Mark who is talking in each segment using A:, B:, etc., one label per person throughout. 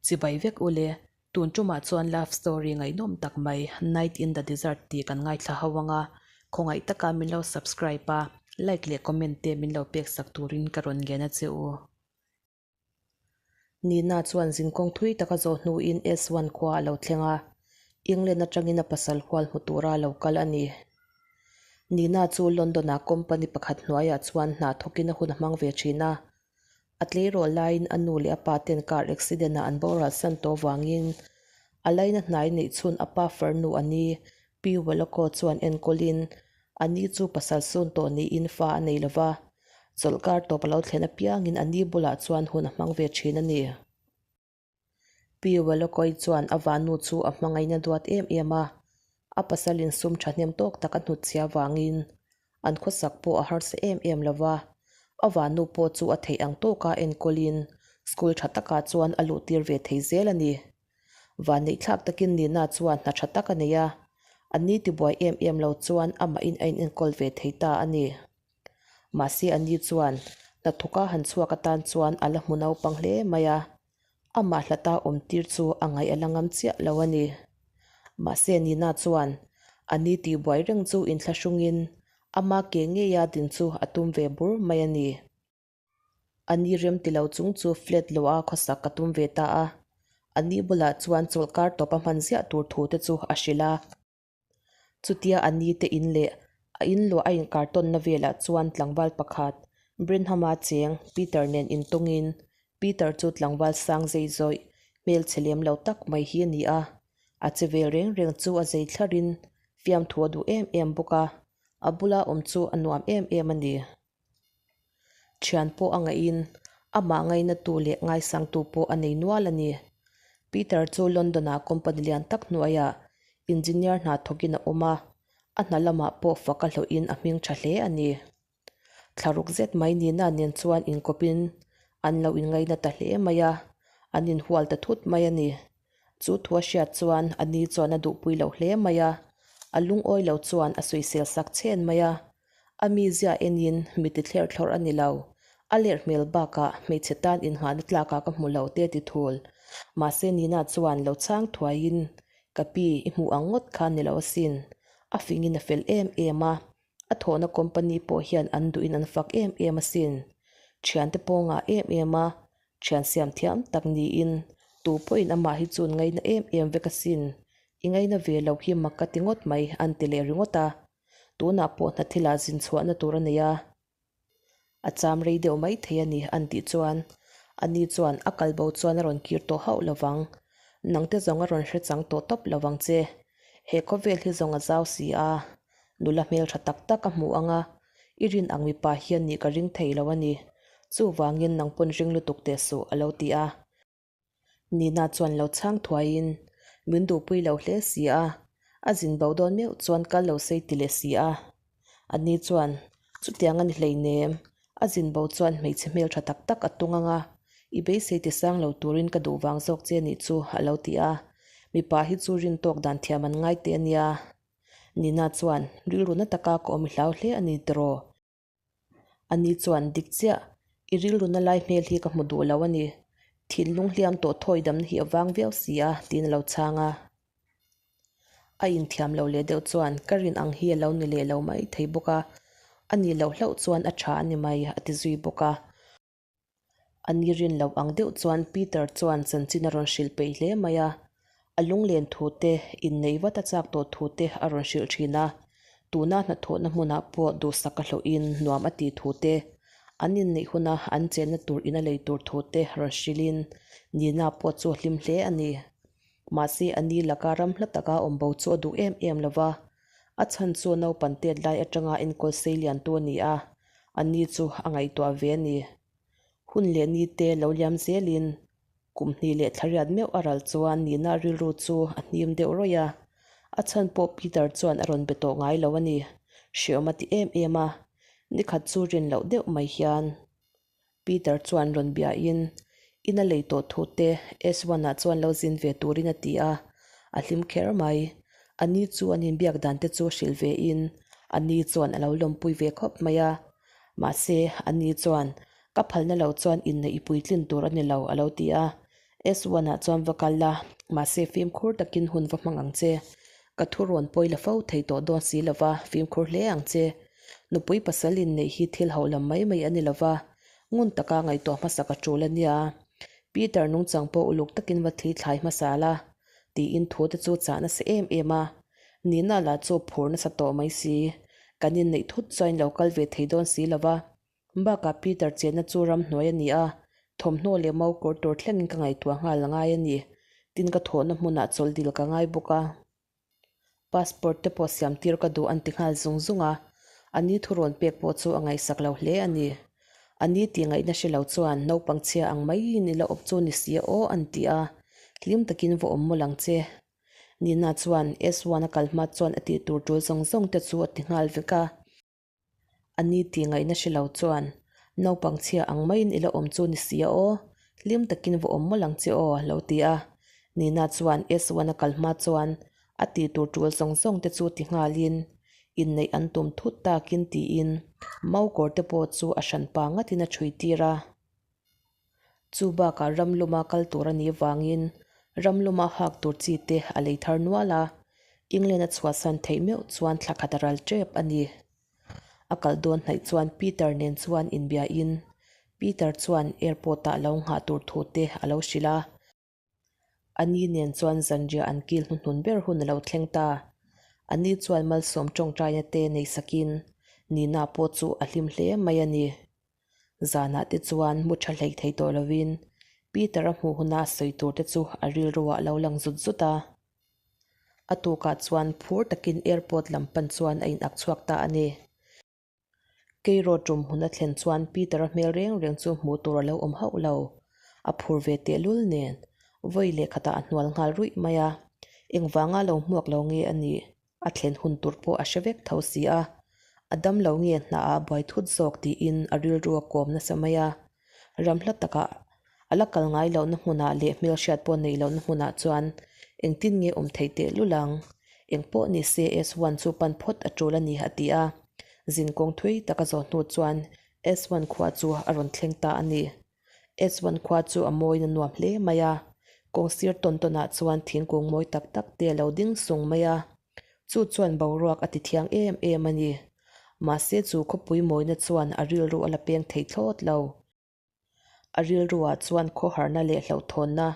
A: Chibai vek ule, tun tumah chuan love story ngaihnawm tak mai Night in the Desert tih kan ngaithla ho anga, khawngaih taka min lo subscribe a, like leh comment te min lo pek sak turin ka rawn ngen a che u. Nina chuan zinkawng thui taka zawh hnuin S1 khua a lo thleng a, England atangin a pasal hual hmu tura a lo kal a ni. Nina chu London-a company pakhat hnuaiah chuan hna thawkin a hun a hmang ve thin a. A tleirawl laiin a nu leh a pa ten car accident-ah an boral san tawh vangin a laina hnai neih chhun a pa farnu a ni Pi Weloko chuan enkawlin a ni chu pasal sun tawh niin fa a nei lova, chawlhkar tawp a lo thlen apiangin a ni bulah chuan hun a hmang ve thin a ni. Pi Welokoi chuan a vannu chu a hmangaihna duat em em a, a pasal insum thahnem tawk tak a hnutchhia vangin an khawsak pawh a harsa em em lova, a vannu pawh chu a theih ang tawka enkawlin school tha takah chuan a luhtir ve thei zel a ni. Vanneihthlak takin Nina chuan hna tha tak a nei a, a ni tibuai em em lo chuan amahin a inenkawl ve thei ta a ni. Mahse a ni chuan hnathawka han chhuak atan chuan a la hmu naupang hle mai a, amah hlata awm tir chu a ngaih a la ngam chiah lo a ni. Mahse Nina chuan a ni tihbuai reng chu inthlahrungin ama ke ngeia din chu a tum ve bur mai a ni. A ni rem ti lo chung chu flat lo a khawsak ka tum ve ta a, a ni bulah chuan chawlhkar tawp a hman ziah tur thu te chu a hrilh a. Chutia a ni te in leh a in luah a inkar tawnna velah chuan tlangval pakhat Brenham-a cheng Peter nen intawngin Peter chu tlangval sang zei zawih hmelchhe lem lo tak mai hi a ni a, a che vel reng reng chu a zei thlarin fiamthu a duh em em bawk a, a bula awm chu a nuam em em a ni. Thian pawh a ngaihin amah ngainatu leh ngaisangtu pawh a nei nual a ni. Peter chu London-ah company lian tak hnuaiah engineer hna thawkin a awm a, a hna lamah pawh fak a hlawhin a hming tha hle a ni. Thlaruk zet mai Nina nen chuan inkawpin an lo inngaina ta hle mai a, an inhual ta thut mai a ni. Chu thu a hriat chuan a ni chuan a duhpui lo hle mai a, a lungawi lo chuan a sawisel sak chhen mai a. A mizia enin mi ti thler thlawrh a ni lo. A lerh hmel bakah hmeichhe tan inngahna tlakah ka hmu lo te ti thul. Mahse Nina chuan lo chhang thuaiin, Ka pi, i hmuh ang ngawt kha ni lo asin. A fingin a fel em em a, a thawhna company pawh hian an duhin an fak em em asin. Thiante pawh ngah em em a, Thian siam thiam tak niin tu pawhin amah hi chun ngaina em em vek asin. I ngaina ve lo hi mak ka ti ngawt mai an ti leh ringawt a. Tunah pawh hna thilah zin chhuahna tur a nei a. A cham rei deuh mai thei a ni an tih chuan ani chuan a kal bo chuan a rawn kir tawh hauh lovang. Nangte zawng a rawn hre chang tawh tawp lovang che. He khawvel hi zawng a zau si a. Nula hmeltha tak tak a hmu ang a, i rin ang mipa hian nih ka ring thei lo a ni. Chuvangin nang pawn ring lutuk teh suh, a lo ti a. Nina chuan lo chhang thuaiin, Min duhpui lo hle si a, a zin bo dawn meuh chuan kal lo sei ti leh si a. Ani chuan, Chutiang a ni hleinem, a zin bo chuan hmeichhe hmeltha tak tak a tung ang a, i beisei ti sang lo turin ka duh vang zawk che nih chu, a lo ti a. Mipa hi chu rin tawk dan thiam an ngai teh a nia. Nina chuan, Rilru na taka ka awm i hlau hle a ni tiraw? Ani chuan, Dik chiah, i rilru na lai hmel hi ka hmu duh lo a ni. Thinlung hliam tawh thawi damna hi a vang viau si a, tiin a lo chhang a. A inthiam lo leh deuh chuan, Ka rin ang hi a lo ni leh lo mai thei bawk a, a nih loh hlauh chuan a tha a ni mai, a ti zui bawk a. A ni rin loh ang deuh chuan Peter chuan chanchin a rawn hrilh peih hle mai a, a lunglen thu te, inneih vat a chak tawh thu te a rawn hrilh thin a, tuna hnathawhna hmunah pawh duhsak a hlawhin nuam a tih thu te, an inneih huna an chenna tur in a lei tur thu te rawn hrilhin Nina pawh chu a hlim hle a ni. Mahse a ni laka ram hla taka awm bo chu a duh em em lo va, a chhan chu naupan tet lai atanga enkawl sei liantu a ni a, a ni chu a ngaihtuah ve a ni. Hun leh ni te lo liam zelin kum hnih leh thlariat meuh a ral chuan Nina rilru chu a hnim deuh rawih a, a chhan pawh Peter chuan a rawn be tawh ngai lo a ni. Hreawm a ti em em a, nikhat chu rin loh deuh mai hian. Peter chuan rawn biain in a lei tawh thu te S1 ah chuan lo zin ve turin a ti a, a hlim kher mai. A ni chu an inbiak dan te chu hrilh ve in a ni chuan a lo lawmpui ve khawp mai a. Mahse, a ni chuan ka phalna lo chuan inneih i puitlin tur a ni lo a lo ti a. S1 ah chuan va kal la, mahse fimkhur takin hun va hmang ang che. Ka thu rawn pawi la fo thei tawh dawn si lova, fimkhur hle ang che. Nupui pasal inneih hi thil hauh lam mai mai a ni lova, ngun taka ngaihtuah hmasak a tul a nia. Peter nungchang pawh uluk takin va thli thlai hmasa la, tiin thu te chu chah nasa em em a. Nina lah chu phur nasa tawh mai si. Kan inneih thut chuan in lo kal ve thei dawn si lova. Bakah Peter chenna chu ramhnuai a ni a, thawmhnaw leh mau kawr tur thlengin ka ngaihtuah nghal a ngai a ni. Tin ka thawhna hmunah chawlh dil ka ngai bawk a. Passport te pawh siam tir ka duh an ti nghal zung zung a, a ni thurawn pek pawh chu a ngaihsak lo hle a ni. A ni tih ngaihna hre lo chuan naupang chhia ang maiin i la awp chu ni si a aw an ti a, hlim takin va awm mawlh ang che. Nina chuan S1 a kal hma chuan a tih tur tul zawng zawng te chu a ti nghal vek a. A ni tih ngaihna hre lo chuan naupang chhia ang maiin i la awm chu ni si a aw, hlim takin va awm mawlh ang che aw a lo ti a. Nina chuan S1 a kal hma chuan a tih tur tul zawng zawng te chu ti nghalin inneih an tum thut takin tiin mau kawr te pawh chu a hranpa ngatin a chhui tir a. Chu bakah ram luma kal tur a nih vangin ram luma hak tur chi te a lei thar nual a, England a chhuahsan theih meuh chuan thla khat a ral tep a ni. A kal dawn hnaih chuan Peter nen chuan inbiain Peter chuan airport ah lo nghah tur thu te a lo hrilh a. A ni nen chuan zanriah an kil hnuhnun ber hun a lo thleng ta. A ni chuan malsawm tawngtaina te nei sakin Nina pawh chu a hlim hle mai a ni. Zanah te chuan mu tha hlei thei tawh lovin Peter-a hmuh huna sawi tur te chu a rilruah a lo lang zut zut a. A tukah chuan phur takin airport lam pan chuan a inak chhuak ta a ni. Keiraw tum hun a thlen chuan Peter-a hmel reng reng chu hmuh tur a lo awm hauh lo. A phur ve tehlul nen vawi leh khatah a hnual nghal ruih mai a. Engvanga lo hmuak lo nge a nih? A thlen hun tur pawh a hre vek tho si a. A dam lo nge hnaah a buai thut zawk tiin a rilru a kawm nasa mai a. Ram hla takah a la kal ngai lohna hmunah leh hmelhriat pawh neih lohna hmunah chuan engtin nge awm theih teh lul ang? Eng pawh ni se S1 chu pan phawt a tul a ni a ti a. Zinkawng thui tak a zawh hnu chuan S1 khua chu a rawn thleng ta a ni. S1 khua chu a mawiin a nuam hle mai a. Kawng sir tawn tawnah chuan thingkung mawi tak tak te a lo ding sung mai a. Chu chuan boruak a ti thiang em em a ni. Mahse chu khawpui mawina chuan a rilru a la peng thei thlawt lo. A rilruah chuan khawharna leh hlauhthawnna,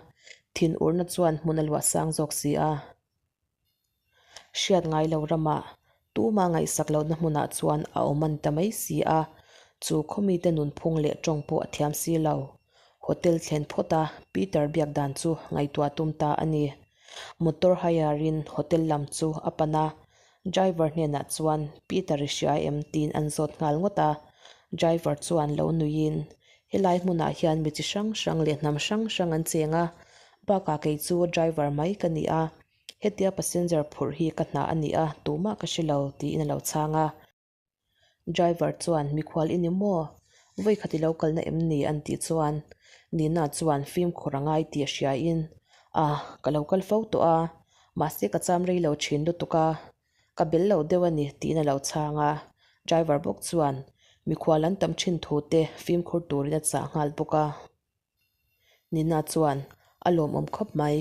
A: thinurna chuan hmun a luah sang zawk si a. Hriat ngai lo ramah tuma ngaihsak lohna hmunah chuan a awm an ta mai si a, chu khawmite nunphung leh tawng pawh a thiam si lo. Hotel thlen phawt a Peter biak dan chu ngaihtuah tum ta a ni. Motor hire in hotel lam chu a pan a, driver hnenah chuan Peter i hria em tiin an zawt nghal ngawt a, driver chuan lo nuiin helai hmunah hian mi chi hrang hrang leh hnam hrang hrang an cheng a, bakah kei chu driver mai ka ni a, hetia passenger phurh hi ka hna a ni a, tumah ka hre lo tiin a lo chhang a. Driver chuan mikhual i ni maw? Vawikhat i lo kalna em ni? an tih chuan Nina chuan fimkhur a ngai tih a hriain Ah, ka lo kal fo tawh a, mahse ka cham rei lo thin lutuk a, ka bel lo deuh a ni tiin a lo chhang a. Driver bawk chuan mikhual an tam thin thu te fimkhur turin a chah nghal bawk a. Nina chuan A lawmawm khawp mai,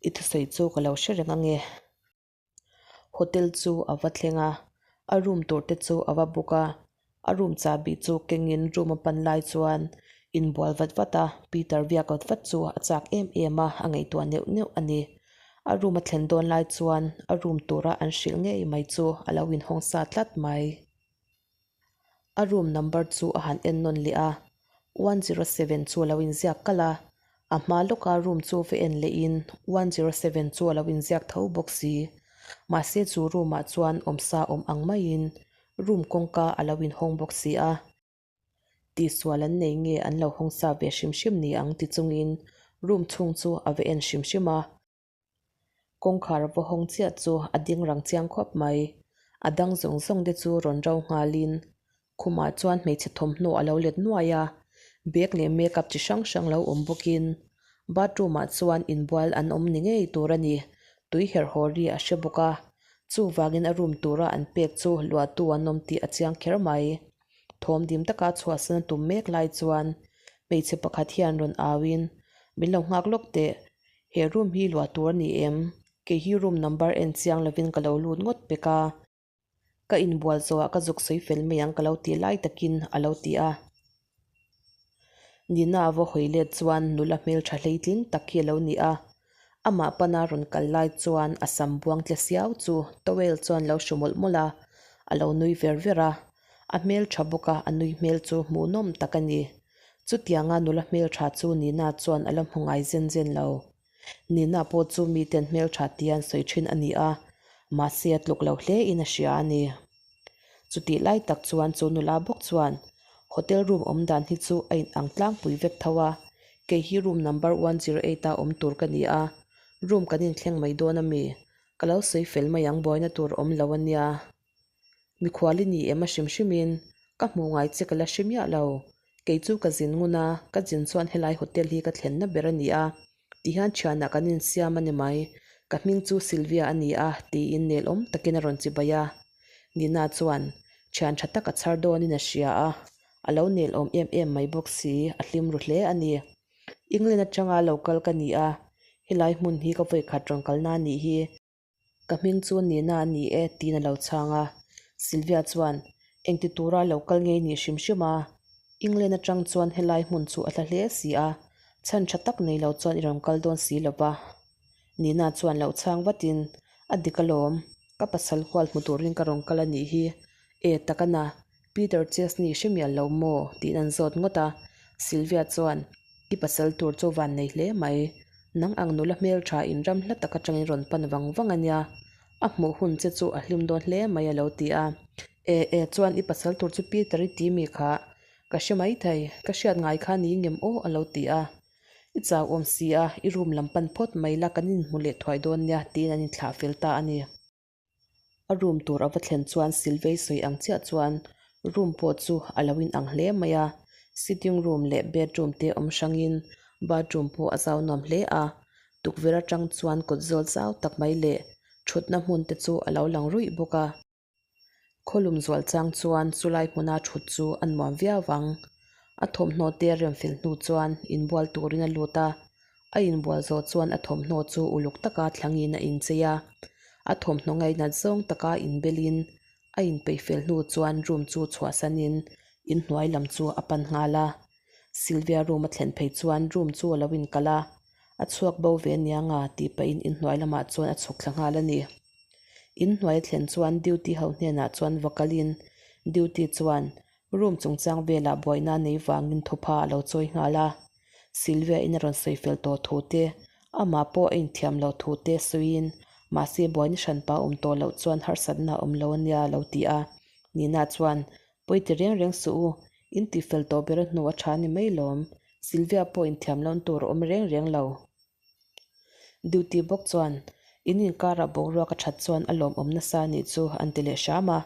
A: i thusawi chu ka lo hre reng ange. Hotel chu a va thleng a, a room tur te chu a va book a, a room chahbi chu kengin room a pan lai chuan inbual vat vat a, Peter viak vat vat chu a chak em em a, a ngaihtuah neuh neuh a ni. A room a thlen dawn lai chuan a room tura an hrilh ngei mai chu a lo inhawng sa tlat mai. A room number chu a han en nawn leh a, 107 chu a lo inziak kalh a, a hma lawka room chu va en lehin 107 chu a lo inziak tho bawk si. Mahse chu room ah chuan awmsa awm ang maiin room kawngka a lo inhawng bawk si a. Tihsual an nei nge an lo hawng sa ve hrim hrim ni ang ti chungin room chhung chu a va en hrim hrim a. Kawngkhar a va hawng chiah chu a ding rang chiang khawp mai. A dang zawng zawng te chu rawn ro nghalin khumah chuan hmeichhe thawmhnaw a lo let nuai a, bag leh makeup chi hrang hrang lo awm bawkin bathroom ah chuan inbual an awm ni ngei tur a ni. Tui herh haw ri a hre bawk a, chuvangin a room tura an pek chu luahtu an awm tih a chiang kher mai. Thawm dim taka chhuahsan a tum mek lai chuan hmeichhe pakhat hian rawn auin, Min lo nghak lawk teh. He room hi luah tur a ni em? Kei hi room number en chiang lovin ka lo lut ngawt pek a. Ka inbual zawhah ka zuk sawi fel mai ang ka lo ti lai takin a lo ti a. Nina a va hawi let chuan nula hmeltha hleitling tak hi a lo ni a. Amah pana rawn kal lai chuan a sam buang tle siau chu towel chuan lo hru mawlh mawlh a, a lo nui ver ver a. A hmeltha bawk a, a nui hmel chu hmuhnawm tak a ni. Chutianga nula hmeltha chu Nina chuan a la hmu ngai zen zen lo. Nina pawh chu miten hmeltha tia an sawi thin a ni a, mahse a tluk lo hle in a hria a ni. Chutih lai tak chuan chu nula bawk chuan hotel room awm dan hi chu a in ang tlangpui vek tho a, kei hi room number 108 a awm tur ka ni a, room kan inthleng mai dawn a mi? Ka lo sawi fel mai ang buaina tur awm lo a nia. Mikhual i ni em a hrim hrimin ka hmuh ngai che ka la hre miah lo. Kei chu ka zin ngun a, ka zin chuan helai hotel hi ka thlenna ber a ni a, tihian thianah kan insiam a ni mai. Ka hming chu Sylvia a ni a, tiin nelawm takin a rawn chibai a. Nina chuan thian tha tak a chhar dawnin a hria a, a lo nelawm em em mai bawk si, a hlim ru hle a ni. England atanga lo kal ka ni a, helai hmun hi ka vawikhat rawn kalna a nih hi. Ka hming chu Nina a ni e, tiin a lo chhang a. Sylvia chuan, Engti tura lo kal ngei ni hrim hrim a? England atang chuan helai hmun chu a hla hle si a, chhan tha tak nei lo chuan i rawn kal dawn si lo va. Nina chuan lo chhang vatin, A dik alawm, ka pasal hual hmu turin ka rawn kal a nih hi. E tak a na, Peter Chesney hre mial lo maw? tiin an zawt ngawt a. Sylvia chuan, I pasal tur chu van nei hle mai. Nang ang nula hmeltha in ram hla tak atangin rawn pan vang vang a nia. A hmuh hun che chu a hlim dawn hle mai a lo ti a. E e chuan i pasal tur chu Peter i ti mi kha ka hre mai thei, ka hriat ngai kha ni ngem aw a lo ti a. I chau awm si a, i room lam pan phawt mai la kan inhmu leh thuai dawn nia tiin an inthlah fel ta a ni. A room tur a va thlen chuan Silvei sawi ang chiah chuan room pawh chu a lo inang hle mai a, sitting room leh bedroom te awm hrangin bathroom pawh a zau nuam hle a, tukverh atang chuan kawt zawl zau tak mai leh thutna hmun te chu a lo lang ruih bawk a. Khawlum zual chang chuan chulai hmuna thut chu a nuam viau ang. A thawmhnaw te a rem fel hnu chuan inbual turin a lut a, a inbual zawh chuan a thawmhnaw chu uluk taka thlangin a inchei a. A thawmhnaw ngainat zawng taka inbelin a inpeih fel hnu chuan room chu chhuahsanin inhnuai lam chu a pan nghal a. Sylvia room a thlen phei chuan room chu a lo inkalh a, a chhuak bo ve aniang a tih pahin inhnuai lamah chuan a chhuk thla nghal a ni. Inhnuai a thlen chuan duty ho hnenah chuan va kalin duty chuan room chungchang velah buaina a nei vangin thupha a lo chawi nghal a. Sylvia in a rawn sawi fel tawh thu te, amah pawh a inthiam loh thu te sawiin mahse buaina hranpa awm tawh loh chuan harsatna a awm lo ania a lo ti a. Nina chuan Pawi ti reng reng suh u, in tih fel tawh ber a hnu a tha ni mai lawm, Sylvia pawh inthiam loh tur a awm reng reng lo. Duty bawk chuan, In inkarah boruak a that chuan a lawmawm nasa a nih chu an ti leh hram a.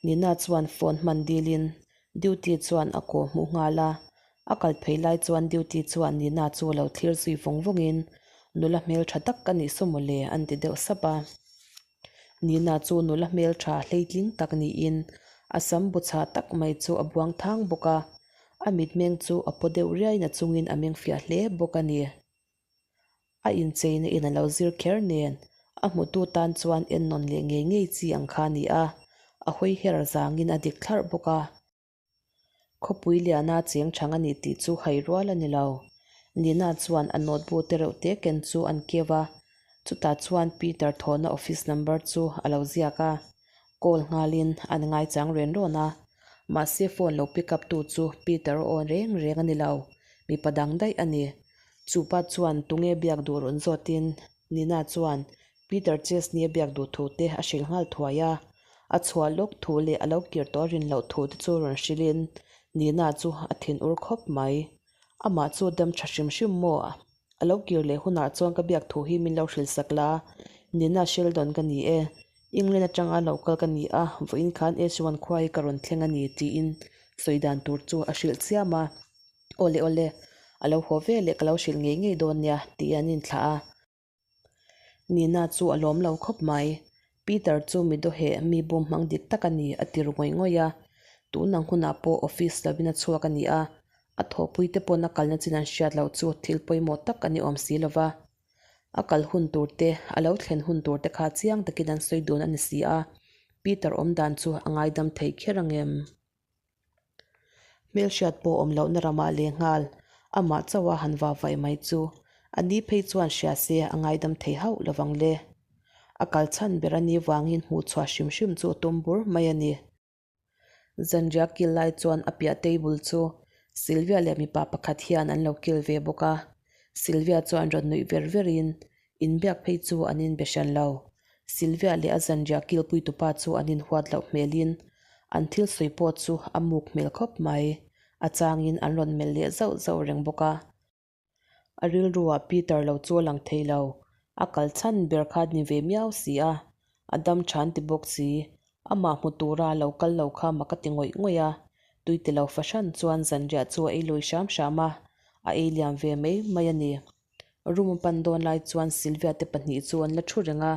A: Nina chuan phone hman dilin Duty chuan a kaw hmuh nghal a. A kal phei lai chuan Duty chuan Nina chu a lo thlir zui vawng vawngin, Nula hmeltha tak ka nih saw mawle an ti deuh sap a. Nina chu nula hmeltha hleitling tak niin a sam bu chhah tak mai chu a buang thang bawk a, a mitmeng chu a paw deuh riai na chungin a meng fiah hle bawk a ni. A incheina in a lo zir kher nen a hmutu tan chuan ennawn leh ngei ngei chi ang kha a ni a, a hawi her zangin a dik thlarh bawk a. Khawpui liana cheng chhang a ni tih chu hai rual a ni lo. Nina chuan a notebook te reuh te ken chu an keu a, chutah chuan Peter thawhna office number chu a lo ziak a. Call nghalin an ngaichang ren rawn a, mahse phone lo pick up tu chu Peter a awn reng reng a ni lo, mipa dang daih a ni. Chupa chuan tunge biak duh rawn zawtin Nina chuan Peter Chesney a biak duh thu te a hrilh nghal thuai a, a chhuah lawk thu leh a lo kir tawh rin loh thu te chu rawn hrilhin Nina chu a thin ur khawp mai. Amah chu dam tha hrim hrim maw? A lo kir leh hunah chuan ka biak thu hi min lo hrilh sak la, Nina Sheldon ka ni e, England atanga lo kal ka ni a, vawiin khan H1 khua hi ka rawn thleng a ni tiin sawi dan tur chu a hrilh chiam a. Awle awle, a lo haw ve leh ka lo hrilh ngei ngei dawn nia tiin an inthlah a. Nina chu a lawm lo khawp mai. Peter chu mi dawheh mi bum hmang dik tak a ni a ti ru ngawih ngawih a. Tun ang hunah pawh office lovin a chhuak a ni a. A thawhpuite pawn a kalna chin an hriat loh chu thil pawimawh tak a ni awm si lo va. A kal hun tur te, a lo thlen hun tur te kha chiang takin an sawi dun a ni si a, Peter awmdan chu a ngaidam thei kher ang em? Hmelhriat pawh awm lohna ramah lehnghal amah chauha han va vaih mai chu a ni phei chuan hria se a ngaidam thei hauh lovang le. A kal chhan ber a ni vangin hmuhchhuah hrim hrim chu a tum bur mai a ni. Zanriah kil lai chuan a piah table chu Sylvia leh mipa pakhat hian an lo kil ve bawk a. Sylvia chuan rawn nuih ver verin inbiak phei chu an inbe hran lo. Sylvia leh a zanriah kilpui tupa chu an inhuat loh hmelin an thil sawi pawh chu a muk hmel khawp mai. A changin an rawn melh leh zauh zauh reng bawk a. A rilruah Peter lo chu a lang thei lo. A kal chhan ber kha ni ve miau si a, a dam than ti bawk si. Amah hmu tura lo kal lo kha mak a ti ngawih ngawih a. Tui ti lo fahran chuan zanriah chu a ei lui hram hram a, a ei liam ve mai mai a ni. Room a pan dawn lai chuan Sylvia te pahnih chu an la thu reng a.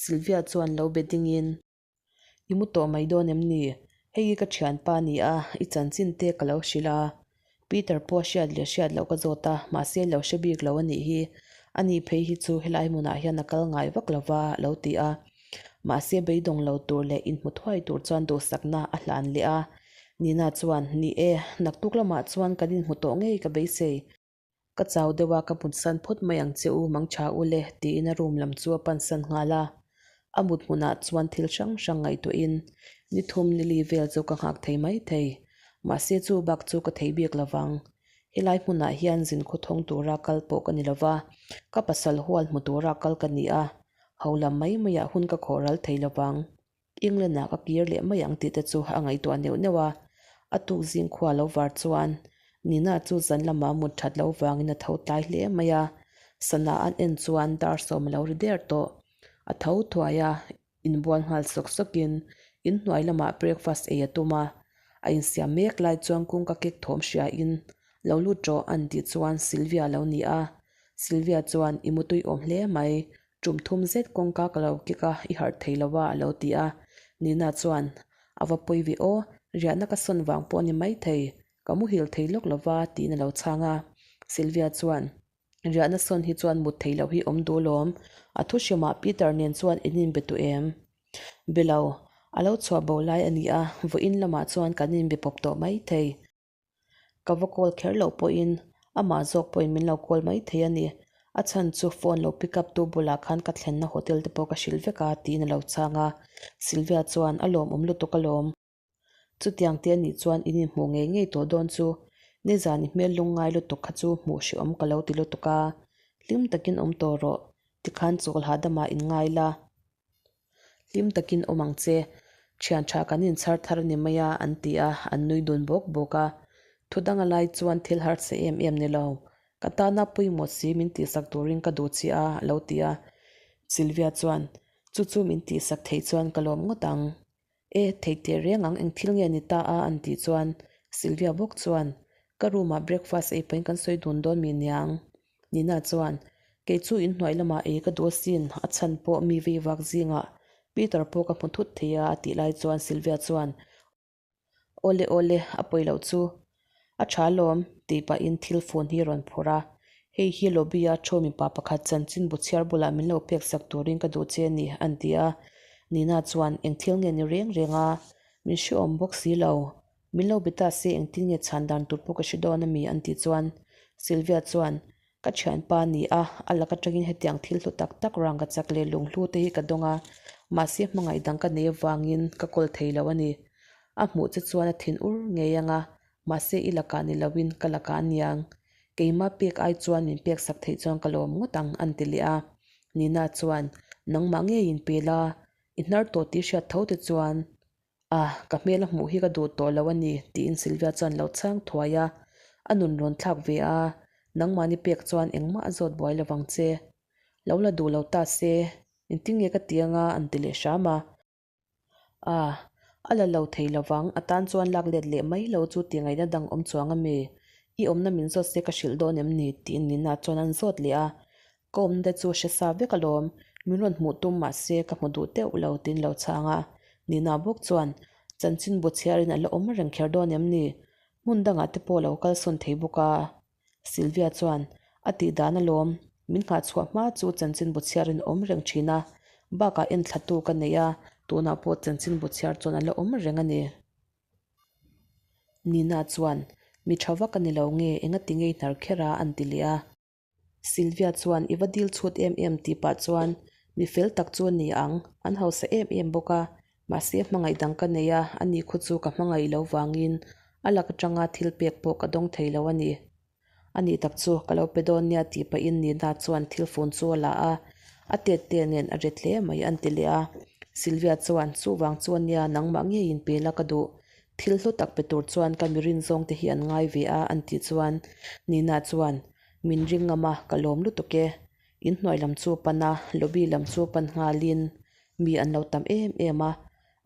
A: Sylvia chuan lo be dingin. I mu tawh mai dawn em ni? Hei hi ka thianpa a ni a, i chanchin te ka lo hrilh a. Peter pawh hriat leh hriat loh ka zawt a, mahse lo hre bik lo a nih hi. Ani phei hi chu helai hmunah hian a kal ngai vak lo va, a lo ti a. Mahse beidawng lo tur leh inhmu thuai tur chuan duhsakna a hlan leh a. Nina chuan, Ni e, naktuk lamah chuan kan inhmu tawh ngei ka beisei. Ka chau deuh a, ka mutsan phawt mai ang che u, mang tha u le, tiin a room lam chu a pansan nghal a. A mut hmunah chuan thil hrang hrang ngaihtuahin ni thum ni li vel chu ka nghak thei mai thei. Mahse chu bak chu ka thei bik lo vang. Helai hmunah hian zin khawthawng tura kal pawh ka ni lo va, ka pasal hual hmu tura kal ka ni a, ho lam mai maiah hun ka khawh ral thei lo vang. England-ah ka kir leh mai ang tih te chu a ngaihtuah neuh neuh a, a tuk zing khua lo var chuan Nina chu zan lamah mut that lo vangin a tho tlai hle mai a, sana an en chuan dar sawm a lo ri der tawh. A tho thuai a, inbual nghal sawk sawkin inhnuai lamah breakfast ei a tum a, a insiam mek lai chuan kawngka kek thawm hriain lo lut rawh an tih chuan Sylvia a lo ni a, Sylvia chuan i mutui awm hle mai, Tum thum zet kawngka ka lo kik a, i harh thei lo a, a lo ti a. Nina chuan, A va pawi ve aw, riahna ka sawn vang pawh a ni maithei, ka muhil thei lawk lo va, tiin a lo chhang a. Sylvia chuan, Riahna sawn hi chuan mut thei loh hi awm duh lawm, a thu hrimah Peter nen chuan in inbe duh em? Be lo, a lo chhuah bo lai a ni a, vawiin lamah chuan kan inbe pawp tawh maithei. Ka va call kher loh pawhin amah zawk pawhin min lo call mai thei a ni. A chhan chu phone lo pick up tu bulah khan ka thlenna hotel te pawh ka hrilh vek a tiin a lo chhang a. Sylvia chuan a lawmawm lutuk alawm. Chutiang te anih chuan in inhmuh ngei ngei tawh dawn chu nizan i hmel lungngai lutuk kha chu hmuh hrehawm ka lo ti lutuk a. Hlim takin awm tawh rawh. Tikhan chawl hahdamah in ngai la. Hlim takin awm ang che, thian tha kan inchhar thar a ni mai a, an ti a, an nui dun bawk bawk a. Thu dang a lai chuan thil harsa em em ni lo, ka tana pawimawh si min tihsak turin ka duh che a, a lo ti a. Sylvia chuan, Chu chu min tihsak theih chuan ka lawm ngawt ang. E, thei teh reng ang, eng thil nge ni ta a? an tih chuan Sylvia bawk chuan, Ka room ah breakfast ei pahin kan sawi dun dawn mi niang? Nina chuan, Kei chu inhnuai lamah ei ka duh asin, a chhan pawh mi vei vak zingah Peter pawh ka hmu thut thei a a tih lai chuan Sylvia chuan, Awle awle, a pawi loh chu. A tha alawm, tih pahin thil phone hi a rawn phawrh a. Hei hi lobby-a thu mipa pakhat chanchin bu chhiar bulah min lo pek sak turin ka duh che a ni, an ti a. Nina chuan, Eng thil nge ni reng reng a? Min hreawm bawk si lo. Min lo be ta se engtin nge chhan dan tur pawh ka hre dawn a mi? an tih chuan Sylvia chuan, Ka thianpa a ni a, a lak atangin hetiang thil hlu tak tak rangka chak leh lunghlu te hi ka dawng a, mahse hmangaih dang ka nei avangin ka kawl thei lo a ni. A hmuh che chuan a thin ur ngei ang a, mahse i lakah ni loin ka lakah a niang. Keima pek ai chuan min pek sak theih chuan ka lawm ngawt ang, an ti leh a. Nina chuan, Nangmah ngeiin pe la, i hnar tawh tih hriat tho te chuan A, ka hmel a hmuh hi ka duh tawh lo a ni, tiin Sylvia chuan lo chhang thuai a. A nun rawn thlak ve a, nangmahni pek chuan engmah a zawt buai lo vang che. Lo la duh lo ta se, engtin nge ka ti anga an ti leh hram a. A, a la lo thei lo vang, a tan chuan lak let leh mai lo chu ti ngaihna dang awm chuang a mi? I awmna min zawt se ka hrilh dawn em ni? tiin Nina chuan an zawt leh a. Ka awmna te chu hre sa vek alawm, min rawn hmuh tum mahse ka hmu duh teuh lo tiin lo chhang a. Nina bawk chuan, Chanchin bu chhiarin a la awm reng kher dawn em ni? Hmun dangah te pawh lo kalsawn thei bawk a. Sylvia chuan, A tih dan alawm, min nghah chhuah hma chu chanchinbu chhiarin a awm reng thin a, bakah enthlatu ka nei a, tunah pawh chanchinbu chhiar chuan a la awm reng a ni. Nina chuan, Mi tha vak a ni lo nge, engati ngei hnar kher a? an ti leh a. Sylvia chuan i va dil chhut em em tih pah chuan mi fel tak chu a ni ang, an hausa em em bawk a, mahse hmangaih dang ka nei a, ani khu chu ka hmangaih lo vangin a lak atanga thil pek pawh ka dawng thei lo a ni. A nih tak chu ka lo pe dawn nia tih pahin Nina chuan thil fun chu a la a, a tet te nen a ret hle mai an ti leh a. Sylvia chuan chuvang chu a nia nangmah ngeiin pe la ka duh, thil hlu tak pe tur chuan ka mi rin zawng te hi an ngai ve a an tih chuan Nina chuan Min ring ngam a, ka lawm lutuk e. Inhnuai lam chu pan a, lobby lam chu pan nghalin mi an lo tam em em a.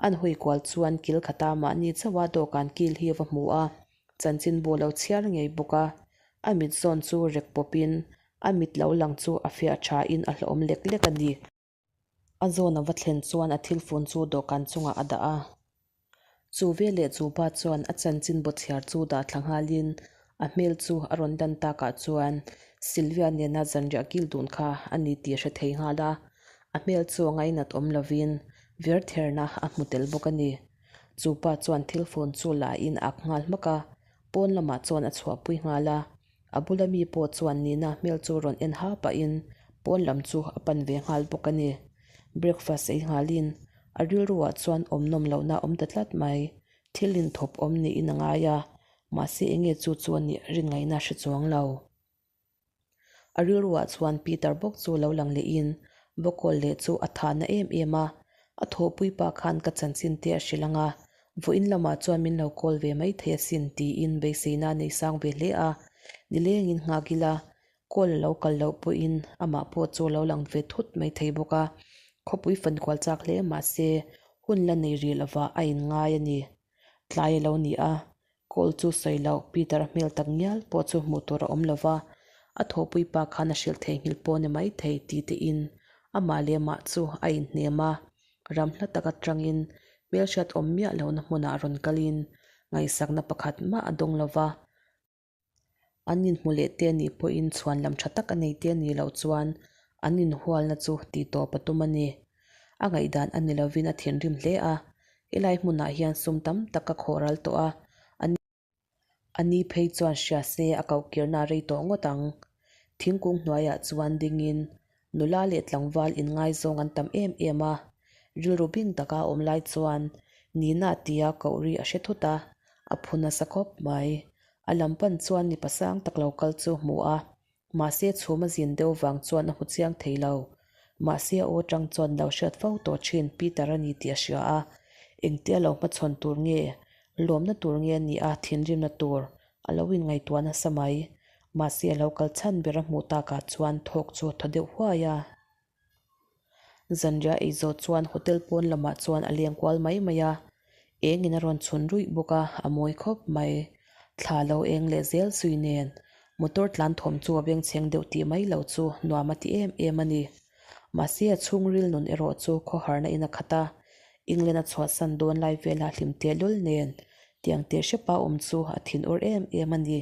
A: An hawi kual chuan kil khata mahni chauha dawhkan kil hi va hmu a, chanchinbu lo chhiar ngei bawk a. A mit zawn chu rek pawpin a mit lo lang chu a fiah thain a hlawhawm lek lek a ni. A zawn a va thlen chuan a thil fun chu dawhkan chungah a dah a. Chu veleh chu pa chuan a chanchin bawchhiar chu dah thla nghalin a hmel chu a rawn dan takah chuan Sylvia nena zanriah kil dun kha a ni tih a hre thei nghal a. A hmel chu a ngainat awm lovin vir therna a hmu tel bawk a ni. Chu pa chuan thil fun chu la in a ak nghal hmak a, pawn lamah chuan a chhuahpui nghal a. A bula mi pawh chuan Nina hmel chu rawn en ha pahin pawn lam chu a pan ve nghal bawk a ni. Breakfast ei nghalin a rilruah chuan awm nawm lohna a awm ta tlat mai. Thil inthawp awm niin a ngai a, mahse enge chu chu a nih rin ngaihna hre chuang lo. A rilruah chuan Peter bawk chu lo lang lehin va call leh chu a tha na em em a, a thawhpui pa khan ka chanchin te a hrilh ang a, Vawiin lamah chuan min lo call ve mai thei asin tiin beiseina a nei sang ve hle a, nilengin nghak ila call a lo kal loh pawhin amah pawh chu a lo lang ve thut mai thei bawk a, khawpui fan kual chak hle mahse hun la nei rih lovah a inngai a ni. Tlai a lo ni a, Call chu sawi loh Peter a hmel tak ngial pawh chu hmuh tur a awm lo va, a thawhpui pa khan a hrilh theihnghilh pawh ni mai thei ti tein amah leh mah chu a inhnem a, ram hla tak atangin hmelhriat awm miah lohna hmunah rawn kalin ngaihsakna pakhat mah a dawng lo va. An inhmu leh te nih pawhin chhuan lam tha tak a nei te nih loh chuan an inhualna chu tihtawp a tum a ni. A ngaihdan a ni lovin a thinrim hle a, helai hmunah hian sum tam tak ka khawh ral tawh a, a ni phei chuan hria se a koh kirna a rei tawh ngawt ang. Thingkung hnuaiah chuan dingin nula leh tlangval inngaizawng an tam em em a, rilru bing taka a awm lai chuan Nina tia koh ri a hre thut a, a phu nasa khawp mai. A lam pan chuan mipa sang tak lo kal chu hmu a, Mahse chhum a zin deuh vang chuan a hmu chiang thei lo. Mahse a aw tang chuan lo hriat fo tawh thin Peter a ni tih a hria a, engtia lo hmachhawn tur nge, lawmna tur nge a nih a thinrimna tur a lo inngaihtuah nasa mai. Mahse a lo kal chhan ber a hmuh takah chuan thawk chu a thaw deuh huai a. Zanriah ei zawh chuan hotel pawn lamah chuan a leng kual mai mai a, engin a rawn chhun ruih bawk a, a mawi khawp mai. Thla lo eng leh zel zui nen motor tlan thawm chu a bengchheng deuh tih mai lo chu nuam a ti em em a ni. Mahse a chhungril nun erawh chu khawharna in a khat a, England a chhuahsan dawn lai vela hlim tehlul nen tiang teh hrepa awm chu a thinur em em a ni.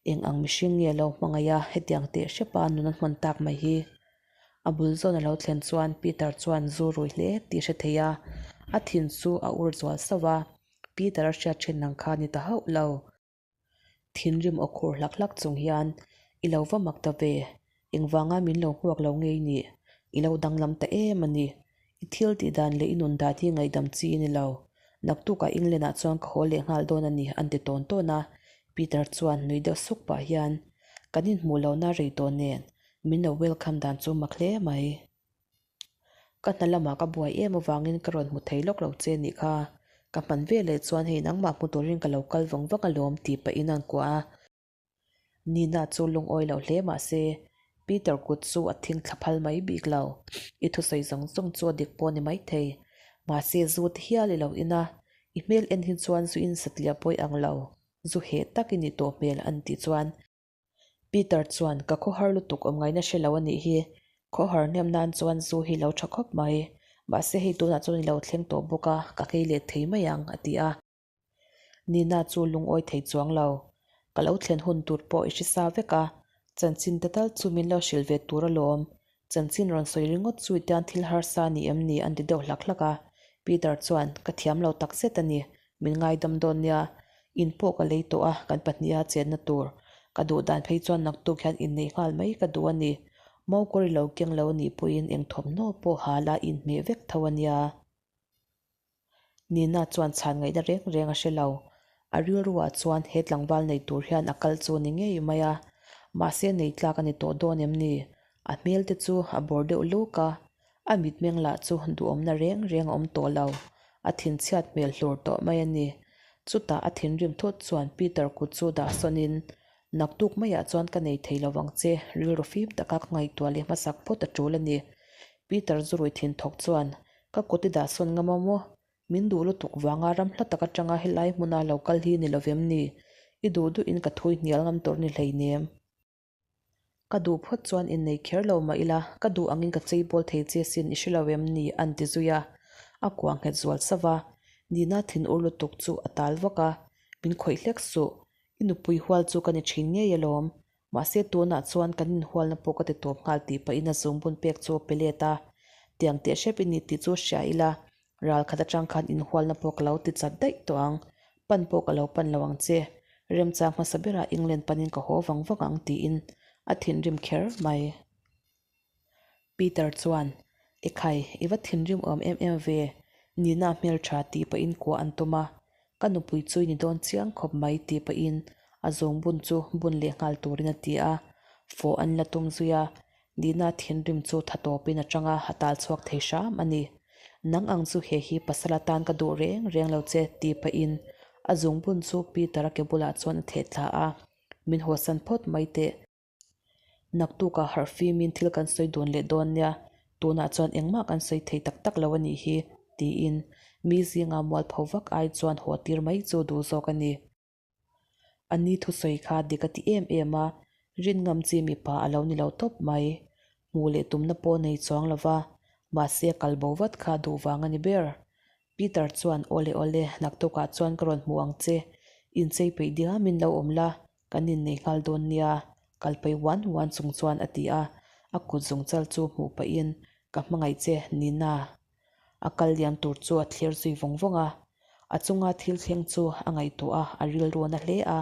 A: Eng ang mihring nge lo hmangaih a hetiang teh hrepa nun a hman tak mai hi? A bul zawn a lo thlen chuan Peter chuan zu rui hle tih hre thei a, a thin chu a ur zual sauh a, Peter a hriat thin ang kha ni ta hauh lo. Thinrim aw khur hlak hlak chung hian, I lo va mak ta ve, engvanga min lo hmuak lo ngei nih, i lo danglam ta em a ni, i thil tih dan leh i nun dan hi ngaihdam chi i ni lo, naktukah England ah chuan ka haw leh nghal dawn a ni an ti tawn tawn a, Peter chuan nui deuh suk pah hian, Kan inhmuh lohna rei tawh nen, Min lo welcome dan chu mak hle mai. Ka hna lamah ka buai em avangin ka rawn hmu thei lawk lo che nih kha. Ka hman ve leh chuan hei nangmah hmu turin ka lo kal vang vang alawm tih pahin a kuah a. Nina chu lungawi lo hle mah se Peter kut chu a thing thla phal mai bik lo. I thusawi zawng zawng chu a dik pawh ni maithei. Mahse zu ti hial i lo in a, i hmel en hi chuan zu in satliah pawi ang lo. Zu heh tak i nih tawh hmel an tih chuan Peter chuan, Ka khawhar lutuk awm ngaihna hre lo a nih hi. Khawhar hnem nan chuan zu hi lo tha khawp mai. Mahse hei tunah chuan i lo thleng tawh bawk a, ka nghei leh thei mai ang, a ti a. Nina chu lungawi thei chuang lo. Ka lo thlen hun tur pawh i hre sa vek a, chanchin te tal chu min lo hrilh ve tur alawm. Chanchin rawn sawi ringawt chu i tan thil harsa ni em ni an ti deuh hlak hlak a. Peter chuan, Ka thiam lo tak zet a ni, min ngaidam dawn nia. In pawh ka lei tawh a, kan pahniha chenna tur. Ka duh dan phei chuan naktuk hian inneih nghal mai ka duh a ni. Maukaw ri lo keng lo nih pawhin eng thawmhnaw pawh ha la inhmeh vek tho a nia. Nina chuan chhan ngaihna reng reng a hre lo. A rilruah chuan he tlangval nei tur hian a kal chu ni ngei mai a, mahse nei tlak a ni tawh dawn em ni? A hmel te chu a bawr deuh luk a, a mitmeng lah chu duhawmna reng reng a awm tawh lo. A thinchhiat hmel hlur tawh mai a ni. Chutah a thinrim thut chuan Peter kut chu dah sawnin, Naktuk maiah chuan ka nei thei lovang che, rilru fim taka ka ngaihtuah leh hmasak phawt a tul a ni. Peter zurui thin thawk chuan, Ka kut i dah sawn ngam a maw? Min duh lutuk vanga ram hla tak atanga helai hmuna lo kal hi ni lovem ni? I duh duhin ka thui hnial ngam tur ni hleinem. Ka duh phawt chuan innei kher lo mah ila, ka duh angin ka chei bawl thei che sin i hre lo em ni? An ti zui a. A kuah nghet zual sauh a. Nina thin ur lutuk chu a tal vak a. Min khawih hlek suh. I nupui hual chu ka ni thin ngei alawm. Mahse tunah chuan kan inhualna pawh ka ti tawp nghal tih pahin a zungbun pek chu a pe let a. Tiang teh hrep i ni tih chu hria ila, ral khat atang khan inhualna pawh ka lo ti chat daih tawh ang. Pan pawh ka lo pan lo ang che. Remchang hmasa berah England panin ka haw vang vang ang tiin a thinrim kher mai. Peter chuan, Ekhai, i va thinrim awm em em ve, Nina hmeltha tih pahin kuah an tum a, ka nupui chu i ni dawn chiang khawp mai tih pahin a zungbun chu bun leh nghal turin a ti a, fawh an la tum zui a, Nina thinrim chu tha tawpin a tang a, a tal chhuak thei hram a ni. Nang ang chu he hi pasal atan ka duh reng reng lo che tih pahin a zungbun chu Peter-a ke bulah chuan a theh thla a, Min hawsan phawt mai teh. Naktukah harh fimin thil kan sawi dun leh dawn nia, tunah chuan engmah kan sawi thei tak tak lo a nih hi, tiin mi zinga mualpho vak ai chuan haw tir mai chu duh zawk a ni. A ni thusawi kha dik a ti em em a, rin ngam chi mipa a lo ni lo tawp mai. Hmuh leh tumna pawh nei chuang lo va, mahse a kalbo vat kha duh vang a ni ber. Peter chuan, Awle awle, naktukah chuan ka rawn hmu ang che, inchei peih diamin lo awm la, Kan innei nghal dawn nia, kalpai uan uan chung chuan a ti a, a kut zungchal chu hmuh pahin, Ka hmangaih che, Nina. A kal liam tur chu a thlir zui vawng vawng a. A chunga thil thleng chu a ngaihtuah a, a rilruan a hle a,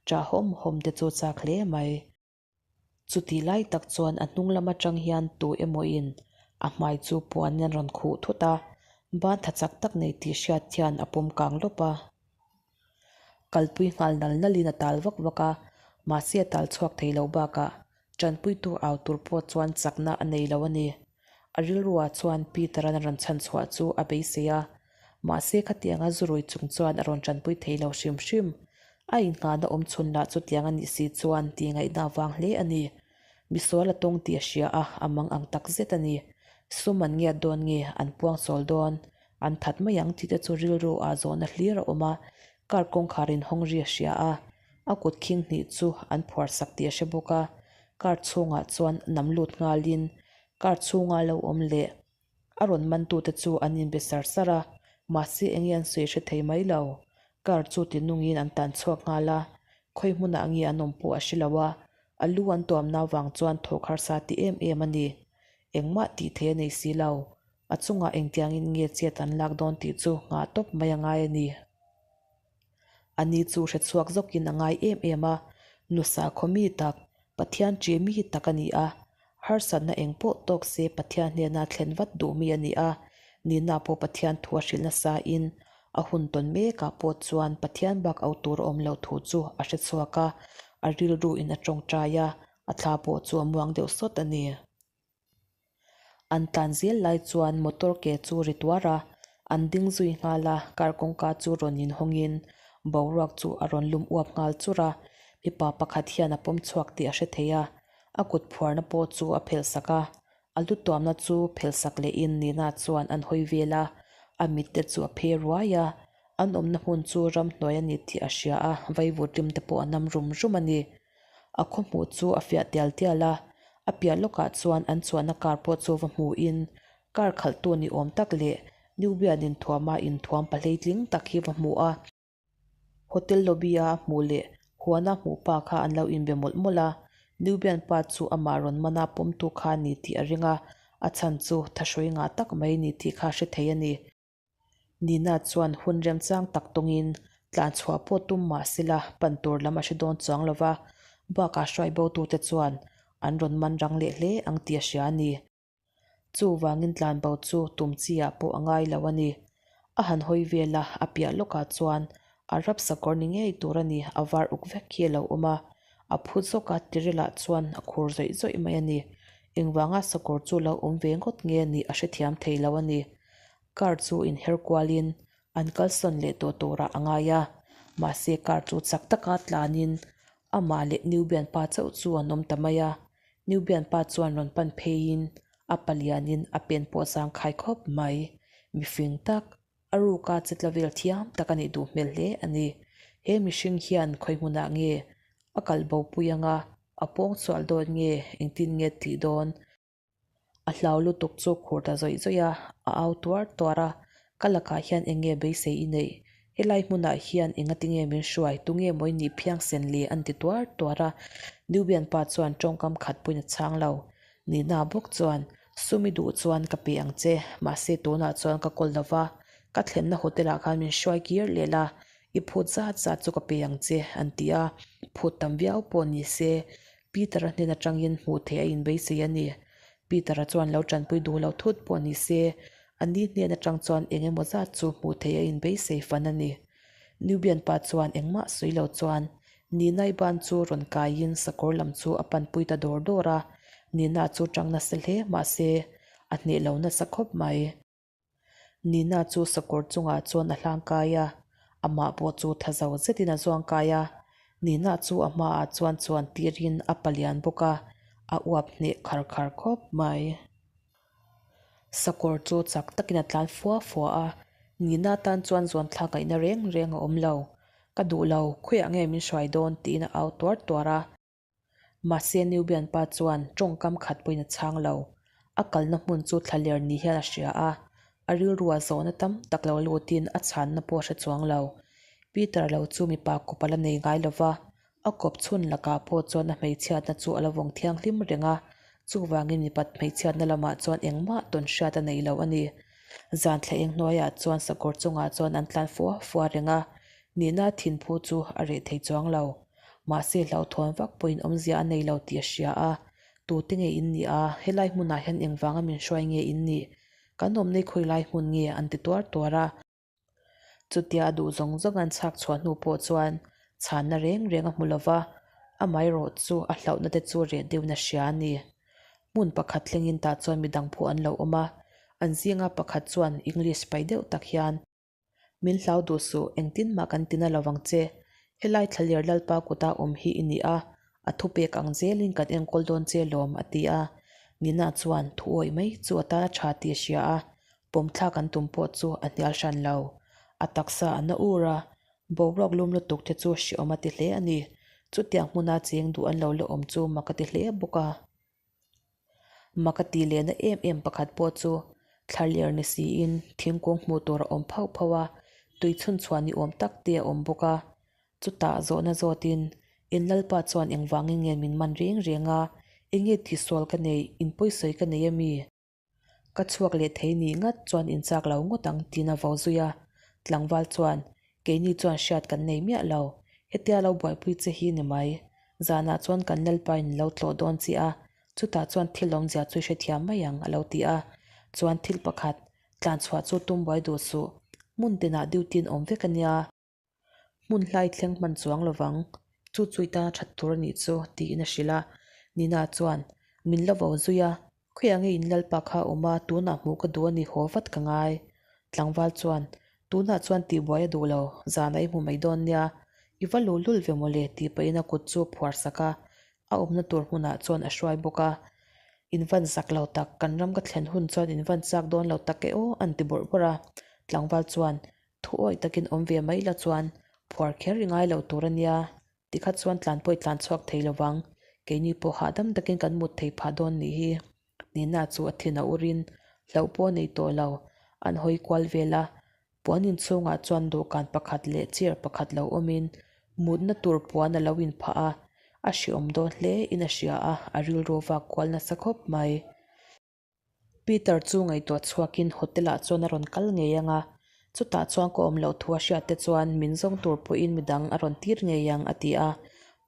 A: ṭah hawm hawm te chu chak hle mai. Chutih lai tak chuan a hnung lam atang hian tu emawin a hmai chu puan in a rawn khuh thut a, ban tha chak tak nei tih hriat hian a pawm kang lawp a. Kalpui nghal nal nalin a tal vak vak a, mahse a tal chhuak thei lo bakah tanpuitu au tur pawh chuan chakna a nei lo a ni. A rilruah chuan Peter-a'n a rawn chhan chhuah chu a beisei a, mahse khatianga zurui chung chuan a rawn tanpui thei lo hrim hrim. A innghahna awm chhun lah chutiang a nih si chuan tih ngaihna avang hle a ni. Misual a tawng tih a hria a, a mang ang tak zet a ni. Sum an ngiat dawn nge, an puang sawl dawn? An that mai ang tih te chu rilru ah zawhna hlir a awm a, car kawngkhar in hawng ri a hria a, a kut khing hnih chu an phuar sak tih a hre bawk a, car chhungah chuan nam lut nghalin car chhunga lo awm leh a rawn man tute chu an inbe sar sar a, mahse enge an sawi hre thei mai lo, car chu ti nungin an tan chhuak nghal a, khawi hmunah nge an awm pawh a hre lo a, a lu an tuamna vang chuan thawk harsa ti em em a ni, engmah tih thei a nei si lo. A chungah engtiangin nge chet an lak dawn tih chu nghah tawp mai a ngai a ni. A ni chu hre chhuak zawkin a ngai em em a, nusa khaw mi tak, Pathian ṭih mi tak a ni a, harsatna eng pawh tawk se Pathian hnena thlen vat duh mi a ni a, nihna pawh Pathian thu a hrilh nasain a hun tawn mekah pawh chuan Pathian bak au tur a awm lo thu chu a hre chhuak a, a rilruin a tawngtai a, a thla pawh chu a muang deuh sawt a ni. An tlan zel lai chuan motor ke chu ri tuar a, an ding zui nghal a, car kawngka chu rawn inhawngin boruak chu a rawn lum uap nghal chur a, mipa pakhat hian a pawm chhuak tih a hre thei a, a kut phuarna pawh chu a phelh sak a, a lu tuamna chu phelh sak lehin Nina chuan an hawi vel a, a mit te chu a phe ruai a, an awmna hmun chu ramhnuai a ni tih a hria a, vaivut rim te pawh a nam rum rum a ni. A khaw hmuh chu a fiah tial tial a, a piah lawkah chuan an chuanna car pawh chu va hmuhin car khalhtu ni awm tak leh Nubian inthuama inthuam pahleitling tak hi va hmu a. Hotel lobby a a hmuh leh huana hmuh pa kha an lo inbe mawlh mawlh a, Nubian pa chu amah rawn mana pawmtu kha a ni tih a ring a, a chhan chu thahrui ngah tak mai ni tih kha a hre thei a ni. Nina chuan hun remchang tak tawngin tlan chhuah pawh tum mah sela pan tur lam a hre dawn chuang lo va, bakah hruai botute chuan an rawn man rang leh hle ang tih a hria a ni. Chuvangin tlanbo chu tum chi ah pawh a ngai lo a ni. A han hawi vel a, a piah lawkah chuan Arab sakawr ni ngei tur a ni, a var uk vek hi a lo awm a. A phu zawk a, tiril ah chuan a khur zawih zawih mai a ni. Engvanga sakawr chu lo awm ve ngawt nge nih a hrethiam thei lo a ni. Car chu inher kualin an kalsawn leh tawh turah a ngai a, mahse car chu chak taka tlanin amah leh Nubian pa chauh chu an awm ta mai a. Nubian pa chuan rawn pan pheiin a palianin a pen pawh zangkhai khawp mai. Mifing tak, a ruka che tla vel thiam tak a nih duh hmel hle a ni. He mihring hian khawi hmunah nge a kal bo pui anga a pawng chhuah dawn nge engtin nge tih dawn? A hlau lutuk chu khur ta zawih zawih a, a au tuar tuar a, Ka lakah hian eng nge beisei i neih? Helai hmunah hian engati nge min hruai? Tunge maw i nih phiangsen le? an ti tuar tuar a. Nubian pa chuan tawngkam khat pawhin a chhang lo. Nina bawk chuan, Sum i duh chuan ka pe ang che, mahse tunah chuan ka kawl lo va, ka thlenna hotel ah khan min hruai kir leh la, i phut zat zat chu ka pe ang che, an ti a. Phut tam viau pawh ni se, Peter-a hnen atangin hmuh theih a inbeisei a ni. Peter-a chuan lo tanpui duh lo thut pawh ni se, a ni hnen atang chuan eng emaw zat chu hmuh theih a inbeisei fan a ni. Nubian pa chuan engmah sawi lo chuan Nina-i ban chu rawn kaiin sakawr lam chu a panpui ta dawr dawr a, Nina chu tang nasa hle mahse a hneh lo nasa khawp mai. Nina chu sakawr chungah chuan a hlang kai a, amah pawh chu tha zo zetin a zuang kai a. Nina chu a hmaah chuan chuan tirin a palian bawk a, a uap hneh khar khar khawp mai. Sakawr chu chak takin a tlan fua fua a, Nina tan chuan zuan thlak ngaihna reng reng a awm lo. Ka duh lo, khawiah nge min hruai dawn? tiin a au tuar tuar a. Mahse Nubian pa chuan tawngkam khat pawhin a chhang lo. A kalna hmun chu thlaler ni hian a hria a, a rilrua zawhna tam tak lo lutin a chhanna pawh a hre chuang lo. Peter lo chu mipa kawp a la nei ngai lo va, a kawp chhun lakah pawh chuan a hmeichhiatna chu a la vawng thianghlim reng a, chuvangin mipat hmeichhiatna lamah chuan engmah tawn hriat a nei lo a ni. Zan thla eng hnuaiah chuan sakawr chungah chuan an tlan fua fua reng a, nihna thinphu chu a reh thei chuang lo. Mahse hlauhthawn vak pawhin awmzia a nei lo tih a hria a, Tute nge in nih a, helai hmunah hian engvanga min hruai nge in nih? Kan awmna i khawi lai hmun nge? an ti tuar tuar a. Chutia a duh zawng zawng an chhak chhuah hnu pawh chuan chhanna reng reng a hmu lo va, amaherawh chu a hlauhna te chu reh deuhin a hria a ni. Hmun pakhat thlengin tah chuan midang pawh an lo awm a, an zinga pakhat chuan English pai deuh tak hian, Min hlau duh suh, engtin mah kan tina lo vang che. Helai thlaler Lalpa kuta awm hi i ni a, a thupek ang zelin kan enkawl dawn che lawm, a ti a. Nina chuan thu awih mai chu a tan a tha tih a hria a, pawmthlak an tum pawh chu a hnial hran lo. A taksa a na ur a, boruak lum lutuk te chu hreawm a ti hle a ni. Chutiang hmuna cheng duh an lo la awm chu mak a ti hle bawk a. Mak a tih lehna em em pakhat pawh chu thlaler ni siin thingkung hmuh tur a awm phauh phauh a, tui chhun chhuah ni awm tak te a awm bawk a. Chutah zawhna zawtin in Lalpa chuan engvangin nge min man reng reng a, enge tihsual ka neih, in pawisawi ka nei ami? Ka chhuak leh thei nih ngat chuan in chak lo ngawt ang tiin a vo zui a. Tlangval chuan, Keini chuan hriat kan nei miah lo. Hetia lo buaipui che hi ni mai. Zanah chuan kan Lalpa in lo tlawh dawn che a, chutah chuan thil awmzia chu i hrethiam mai ang a lo ti a. Chuan thil pakhat, tlanchhuah chu tum buai duh suh. Hmun tinah duty in awm vek a nia. Hmun hlai thleng hman chuang lovang, chu chu i tana that tur a nih chu, tiin a hrilh a. Nina chuan, Min la vo zui a, khawiah nge in Lalpa kha a awm a, tunah hmuh ka duh a ni, haw vat ka ngai. Tlangval chuan, Tunah chuan tihbuai a duh lo, zanah i hmu mai dawn nia, i va luhlul ve mawle, tih pahin a kut chu a phuar sak a, a awmna tur hmunah chuan a hruai bawk a. In van zak lo tak, kan ram ka thlen hun chuan in van chak dawn lo tak e aw, an ti bawrh bawrh a. Tlangval chuan, Thu awih takin awm ve mai la chuan phuar kher i ngai lo tur a nia, tikha chuan tlan pawh i tlan chhuak thei lo vang, keini pawh hahdam takin kan mut thei phah dawn nih hi. Nina chu a thin a urin hlauh pawh a nei tawh lo, an hawi kual vel a. Puan inchhungah chuan dawhkan pakhat leh chair pakhat lo awmin mutna tur puan a lo inphah a, a hreawm dawn hle in a hria a, a rilru vak kual nasa khawp mai. Peter chu ngaihtuah chhuakin hotel ah chuan a rawn kal ngei ang a, chutah chuan ka awm loh thu a hriat te chuan min zawng tur pawhin midang a rawn tir ngei ang a ti a,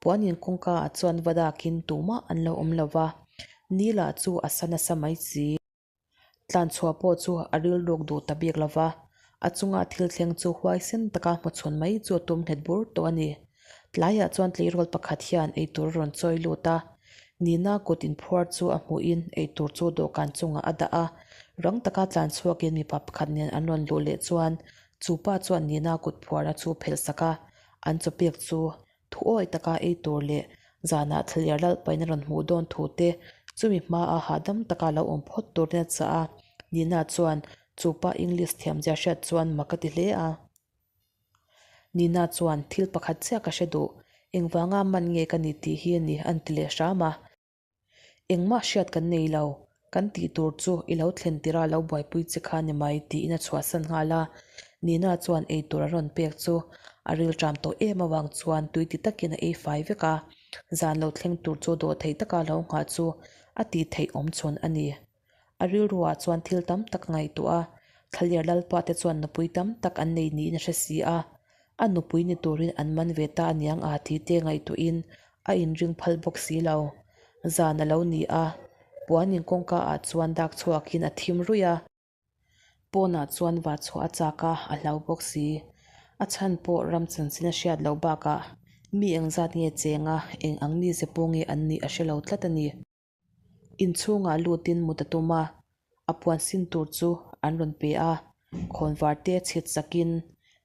A: puan in kawngka ah chuan va dakin tumah an lo awm lo va, ni lah chu a sa nasa mai si. Tlanchhuah pawh chu a rilruk duh ta bik lo va, a chunga thil thleng chu huaisen taka hmachhawn mai chu a tum nghet bur tawh a ni. Tlaiah chuan tleirawl pakhat hian eitur a rawn chawi lut a, Nina kut inphuar chu a hmuhin eitur chu dawhkan chungah a dah a, rang taka tlan chhuakin mipa pakhat nen an rawn luh leh chuan chu pa chuan Nina kut phuarna chu phelh sak a, an chawpek chu Thu awi taka ei tur leh zanah thlaler lalh pain a rawn hmuh dawn thu te chumi hmaa hahdam taka lo awm phawt turin a chah a. Nina chuan chu pa English thiamzia hriat chuan mak a ti hle a. Nina chuan thil pakhat chiah ka hre duh, engvanga man nge ka ni tih hi a ni an ti leh hram a. Engmah hriat kan nei lo, kan tih tur chu i lo thlen tirh a lo buaipui che kha ni mai tiin a chhuahsan nghal a. Nina chuan eitur a rawn pek chu a rilṭam tawh em avang chuan tui ti takin a ei fai vek a, zan lo thleng tur chu dawh theih taka lo nghah chu a tih theih awm chhawn a ni. A rilruah chuan thil tam tak a ngaihtuah a, Thlaler Lalpa te chuan nupui tam tak an nei niin a hre si a, a nupui ni turin an man ve ta aniang a tih te ngaihtuahin a inring phal bawk si lo. Zan a lo ni a, puan in kawngka ah chuan dak chhuakin a thim ruih a. Pawnah chuan vah chhuah a chak a, a hlau bawk si. A chhan pawh ram chanchin a hriat loh bakah mi engzat nge cheng a, eng ang mize pawh nge an nih a hre lo tlat a ni. Inchhungah lutin mut a tum a, a puan sin tur chu an rawn pe a, khawnvar te chhit sakin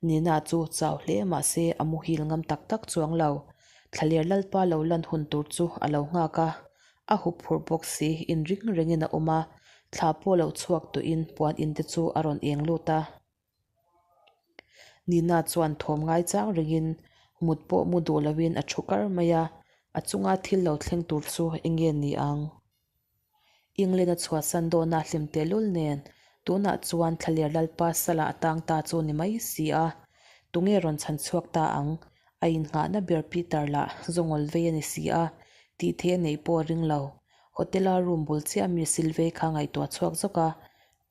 A: Nina chu chau hle mahse a muhil ngam tak tak chuang lo. Thlaler Lalpa lo lan hun tur chu a lo nghak a, a hup phurh bawk si inring rengin a awm a, thla pawh lo chhuak tawhin puan in te chu a rawn eng lut a. Nina chuan thawm ngai chang rengin mut pawh mu duh loin a thu kar mai a, a chunga thil lo thleng tur chu eng nge ni ang? England a chhuahsan dawna hlim tehlul nen tunah chuan Thlaler Lalpa salah a tang ta chu ni mai si a, tunge rawn chhan chhuak ta ang? A innghahna ber Peter lah zawngawl vei a ni si a, tih theih a neih pawh a ring lo. Hotel-a room bul chiah mi Silvei kha ngaihtuah chhuak zawk a,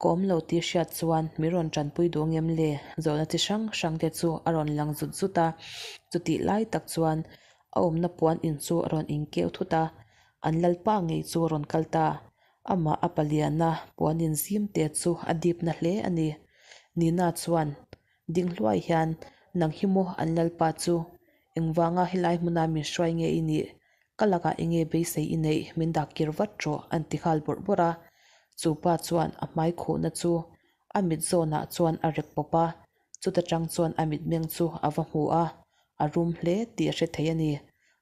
A: Ka awm lo tih hriat chuan min rawn tanpui duh ngem le? Zawhna chi hrang hrang te chu a rawn lang zut zut a, chutih lai tak chuan a awmna puan in chu a rawn inkeu thut a, an lalpa ngei chu a rawn kal ta. Amah a paliana puan in zim te chu a dip na hle a ni. Nina chuan ding hluai hian, Nang hi maw an lalpa chu? Engvanga helai hmuna min hruai nge i nih? Ka lakah enge beisei i neih min dak kir vat rawh an ti nghal bawrh bawrh a. Chu pa chuan a hmai khuhna chu a mit zawnah chuan a rek pawp a, chuta tang chuan a mitmeng chu a va hmu a, a rum hle tih a hre thei a ni.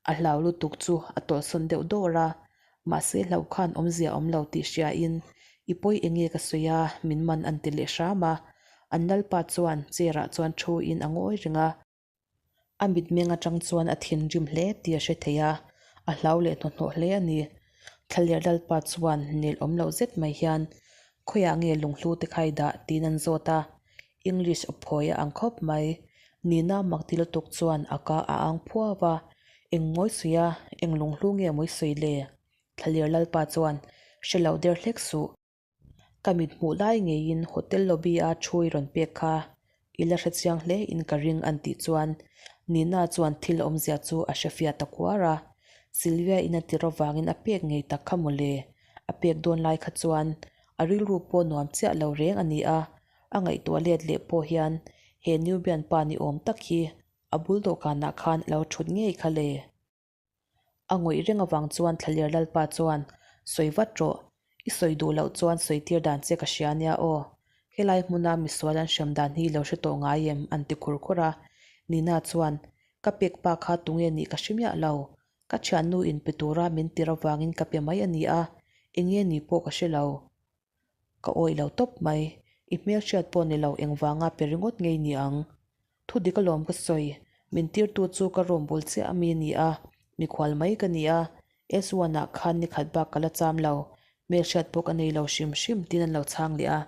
A: A hlau lutuk chu a tawlhsawn deuh dawr a, mahse hlauh khan awmzia awm lo tih hriain i pawi enge ka sawi a min man an ti leh hram a. An lalpa chuan chair ah chuan thu in a ngawi reng a. A mitmeng atang chuan a thinrim hle tih a hre thei a, a hlau leh hnawhhnawh hle a ni. Thlaler Lalpa chuan nel awm loh zet mai hian, Khawiah nge lunghlu te kha i dah? tiin an zawt a. English a phawi a ang khawp mai. Nina mak ti lutuk chuan a ka a ang phuau a, Eng mawi sawi a, eng lunghlu nge mawi sawi le? Thlaler Lalpa chuan, Hre lo der hlek suh. Ka mit hmuh lai ngeiin hotel lobby a thu i rawn pek kha i la hre chiang hle in ka ring an tih chuan Nina chuan thil awmzia chu a hre fiah ta kuar a. Sylvia in a tir avangin a pek ngei tak kha mawle. A pek dawn lai kha chuan a rilru pawh nuam chiah lo reng a ni a, a ngaihtuah let leh pawh hian he Nubian pa ni awm tak hi a bul dawhkanah khan a lo thut ngei kha le. A ngawih reng avang chuan Thlaler Lalpa chuan, Sawi vat rawh, i sawi duh loh chuan sawi tir dan che ka hria nia aw. Helai hmuna misual an hrem dan hi lo hre tawh ngai em? an ti khur khur a. Nina chuan, Ka pek pa kha tunge nih ka hre miah lo. Ka thiannu in pe tura min tir avangin ka pe mai a ni a, enge ni pawh ka hre lo. Ka awih lo tawp mai, i hmelhriat pawh ni lo engvanga pe ringawt ngei ni ang. Thu dik alawm ka sawi, min tirtu chu ka room bul chiah ami a ni a, mikhual mai ka ni a, S1 ah khan nikhat bak ka la cham lo, hmelhriat pawh ka nei lo hrim hrim tiin an lo chhang leh a.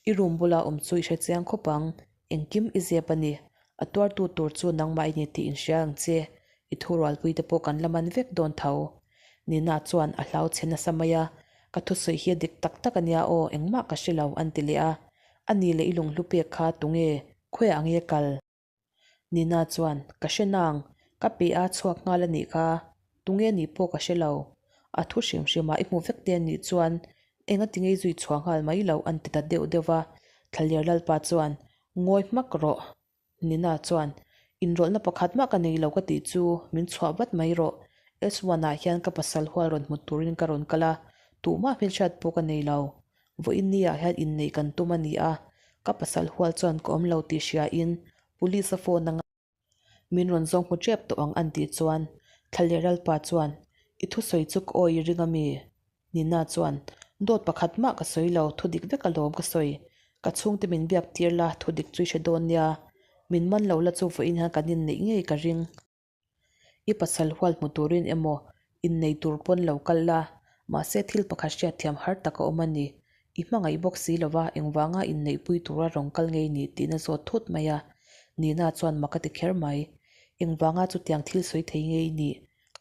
A: I room bula awm chu i hre chiang khawp ang. Engkim i zep a ni. A tuartu tur chu nangmah i ni tih inhria ang che. I thurualpui te pawh kan la man vek dawn tho. Nina chuan a hlau chhe nasa mai a, Ka thusawi hi a dik tak tak a nia aw, engmah ka hre lo, an ti leh a. A ni leh i lunghlu pek kha tunge, khawiah nge kal? Nina chuan, Ka hre nang, ka pe a chhuak nghal a nih kha, tunge nih pawh ka hre lo. A thu hrim hrimah i hmu vek te a nih chuan enga ti ngei zui chhuah nghal mai loh an ti ta deuh deuh va. Thlaler Lalpa chuan, Ngawi hmak rawh. Nina chuan, Inrawlhna pakhat mah ka nei lo ka tih chu min chhuah vat mai rawh. S-one ah hian ka pasal hual rawn hmu turin ka rawn kal a, tuhmah hmelhriat pawh ka nei lo. Vawiin ni ah hian inneih kan tum a ni a, ka pasal hual chuan ka awm lo tih hria in police a phone anga min rawn zawng hmu tep tawh ang an tih chuan Thlaler Lalpa chuan i thusawi chu ka awi i ring a mi? Nina chuan dawt pakhat mah ka sawi lo, thu dik vek alawm ka sawi, ka chhungte min biak tir la thu dik chu i hre dawn nia, min man lo la chu vawiin hian kan inneih ngei ka ring. I pasal hual hmu turin emaw innei tur pawn lo kal la, mahse thil pakhat hriatthiam har tak a awm a ni. I hmangaih bawk si lova engvanga inneihpui tura rawn kal ngei ni tihna zawt thut mai a. Nina chuan mak a ti kher mai. Engvanga chutiang thil sawi thei ngei ni?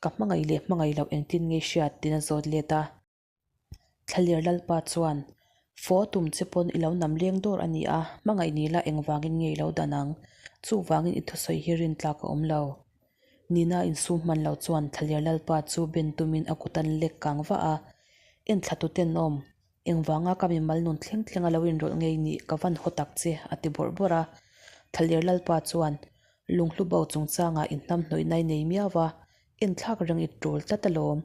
A: Ka hmangaih leh hmangaih loh engtin ngei hriat tihna zawt let a. Thlaler Lalpa chuan, Fo tum che pawn i lo nam leng dawr a ni a, hmangaih ni la engvangin nge i lo dan ang? Chuvangin i thusawi hi rintlak a awm lo. Nina insum hman lo chuan Thlaler Lalpa chu ben tumin a kut an lek kang vah a, Enthla tu tenawm, engvanga ka mimal nun thleng thleng a lo inrawlh ngei nih ka van haw tak che, a ti bawrh bawrh a. Thlaler Lalpa chuan, Lunghlu bo chungchangah inhnamhnawih nai nei miau a, enthlak reng i tul tlat alawm.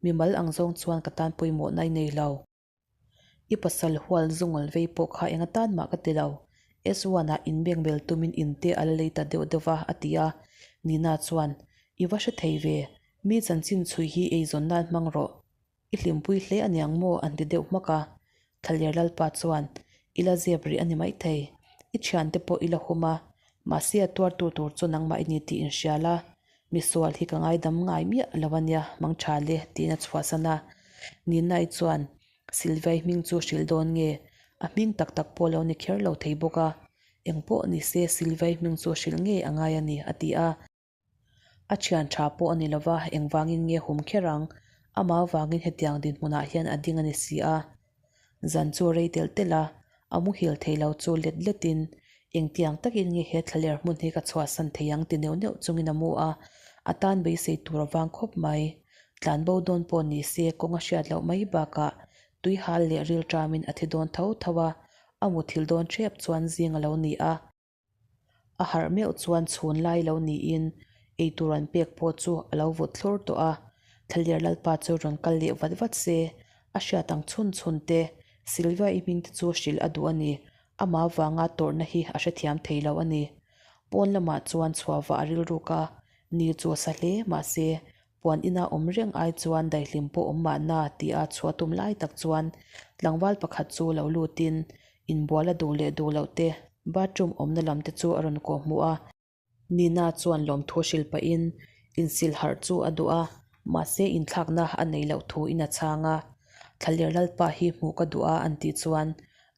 A: Mimal ang zawng chuan ka tan pawimawhna i nei lo. I pasal hual zungawl vei pawh kha eng atan mah ka ti lo. S-one ah inbeng bel tumin in te a la lei ta deuh deuh va, a ti a. Nina chuan, I va hre thei ve, mi chanchin chhui hi eizawn nan hmang rawh. I hlimpui hle aniang maw? an ti deuh hmak a. Thlaler Lalpa chuan, I la zep rih a ni maithei. I thiante pawh i la hum a, mahse a tuartu tur chu nangmah i ni tih inhria la, misual hi ka ngaidam ngai miah lo a nia, mangtha le, tiin a chhuahsan a. Ninai chuan Sylvia-i hming chu hrilh dawn nge? A hming tak tak pawh lo ni kher lo thei bawk a. Engpawh ni se Sylvia-i hming chu hrilh ngei a ngai a ni, a ti a. A thian tha pawh a ni lova, engvangin nge hum kher ang? Amah avangin hetiang dinhmunah hian a ding a ni si a. Zan chu rei telh telh a, a muhil thei lo chu let letin, Engtiang takin nge he thlaler hmun hi ka chhuahsan thei ang ti neuh neuh chungin a mu a, a tan beisei tur a vang khawp mai. Tlanbo dawn pawh ni se kawng a hriat loh mai bakah tuihal leh rilṭamin a thi dawn tho tho a, a muthilh dawn ṭhep chuan zing a lo ni a. A harh meuh chuan chhun lai lo niin eitur an pek pawh chu a lo vawt thlur tawh a, Thlaler Lalpa chu rawn kal leh vat vat se, a hriat ang chhun chhun te, Sylvia-i hming te chu hrilh a duh a ni, amah vanga tawrhna hi a hrethiam thei lo a ni. Pawn lamah chuan chhuah vah a rilruk a, ni chu a sa hle mahse Puan ina awm reng ai chuan daihlim pawh awm mahna tia chhuah tum lai tak chuan tlangval pakhat chu lo lutin inbual a duh leh duh loh te bathroom awmna lam te chu a rawn kawh hmuh a. Nina chuan lawmthu hrilh pahin insil harh chu a duh a, mahse inthlakna a neih loh thu in a chhang a. Thlaler Lalpa hi hmuh ka duh a an tih chuan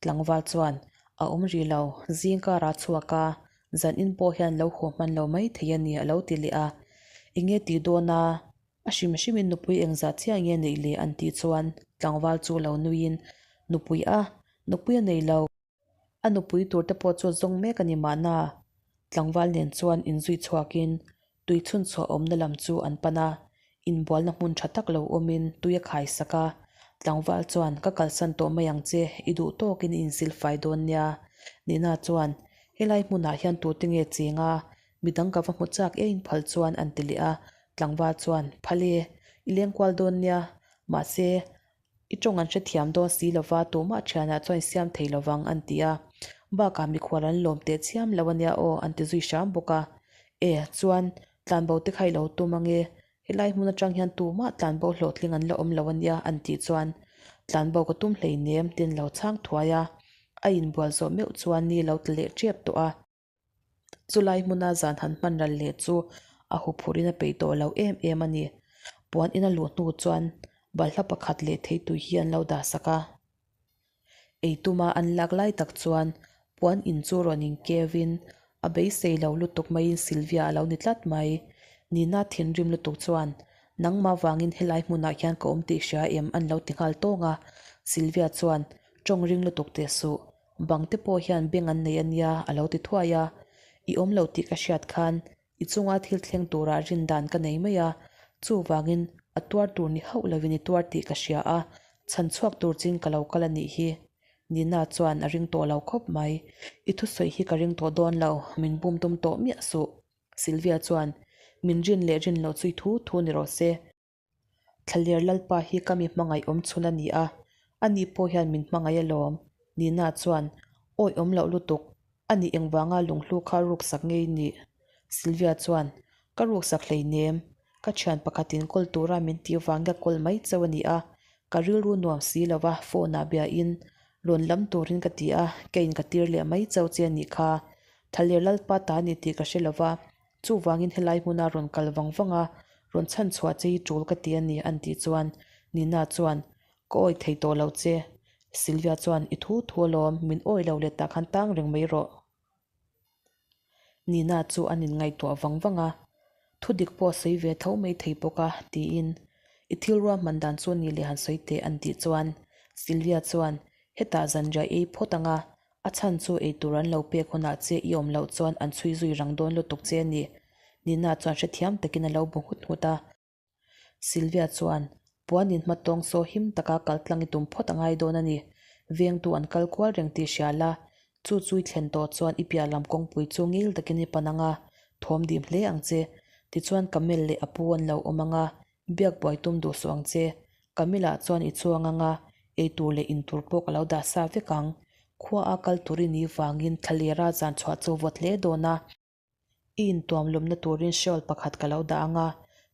A: tlangval chuan a awm rih lo, zing karah chhuak a, Zan in pawh hian lo haw hman lo mai thei a ni a lo ti leh a. Enge tih dawn a? A hrim hrimin nupui engzah chiah nge neih le an tih chuan tlangval chu lo nuiin nupui a, nupui a nei lo. A nupui tur te pawh chu a zawng mek a ni mahna. Tlangval nen chuan inzui chhuakin Tui chhunchhuah awmna lam chu an pan a, inbualna hmun tha tak lo awmin tui a khai sak a. Tlangval chuan, Ka kalsan tawh mai ang che, i duh tawkin i insilfai dawn nia. Nina chuan, Helai hmunah hian tute nge cheng a, midang ka va hmu chak e inphal chuan an ti leh a. Tlangval chuan, Phal e, i lengkual dawn nia. Mahse, I tawng an hrethiam dawn si lova, tumah thianah chuan i siam thei lovang an ti a. Bakah mikhual an lawm teh chiam lo ania aw an ti zui hram bawk a. E, chuan, tlanbo te kha i lo tum ange, helai hmun atang hian tumah tlanbo hlawhtling an la awm lo ania an tih chuan tlanbo ka tum hleinem tin lo chhang thuai a. A inbual zawh meuh chuan ni lo tla leh tep tawh a. Chulai hmuna zan han hman ral leh chu a huphurhin a peih tawh lo em em a ni. Puan ina luh hnu chuan balhla pakhat leh theitui hi an lo dah sak a. Ei tuma an lak lai tak chuan Puan in chu rawn inkevin a beisei lo lutuk maiin Sylvia a lo ni tlat mai. Nina thinrim lutuk chuan, Nangmah vangin helai hmunah hian ka awm tih hria em? an lo ti nghal tawng a. Sylvia chuan, Tawng ring lutuk teh suh. Bang te pawh hian beng an nei a nia a lo ti thuai a. I awm lo tih ka hriat khan I chunga thil thleng turah rin dan ka nei mai a, chuvangin a tuar tur ni hauh lovin i tuar tih ka hria a, chhan chhuak tur chin ka lo kal a nih hi. Nina chuan a ring tawh lo khawp mai. I thusawi hi ka ring tawh dawn lo, min bum tum tawh miah suh. Sylvia chuan, Min rin leh rin loh chu i thu thu ni rawh se. Thlaler Lalpa hi ka mi hmangaih awm chhun a ni a, ani pawh hian min hmangaih alawm. Nina chuan, Awi awm loh lutuk, ani engvanga lunghlu kha ruksak ngei nih? Sylvia chuan, Ka ruksak hleinem, ka thian pakhatin kawl tura min tih vang ka kawl mai chauh a ni a, ka rilru nuam si lova phone ah biain rawn lam turin ka ti a, keiin ka tir leh mai chauh che a nih kha. Thlaler Lalpa ta a ni tih ka hre lova, Chuvangin helai hmuna rawn kal vang vang a, rawn chhan chhuah che hi tul ka ti a ni an tih chuan Nina chuan, Ka awi thei tawh lo che. Sylvia chuan, I thu thu alawm, min awi lo leh tah khan tang reng mai rawh. Nina chu an inngaihtuah vang vang a, Thudik pawh a sawi ve tho mai thei bawk a, tiin, I thil ruahman dan chu a ni leh han sawi teh an tih chuan Sylvia chuan, Hetah zanriah ei phawt ang a, A chhan chu ei tur an lo pek hunah che i awm loh chuan an chhui zui rang dawn lutuk che a ni. Nina chuan hrethiam takin a lo bu nghut nghut a. Sylvia chuan, Puan in hmatawng saw him taka kal tlang i tum phawt a ngai dawn a ni. Vengtu an kal kual reng tih hria la, chu chu i thlen tawh chuan i piah lam kawngpui chu ngil takin i pan ang a, thawm dim hle ang che. Tichuan Camille leh a pu an lo awm ang a, Biak buai tum duh suh ang che. Camilla chuan i chuang anga ei tur leh in tur pawh ka lo dah sa vek ang. Khua a kal tur i nih vangin thlalera zan chhuah chu vawt hle dawn a. I intuam lawmna turin shawl pakhat ka lo dah anga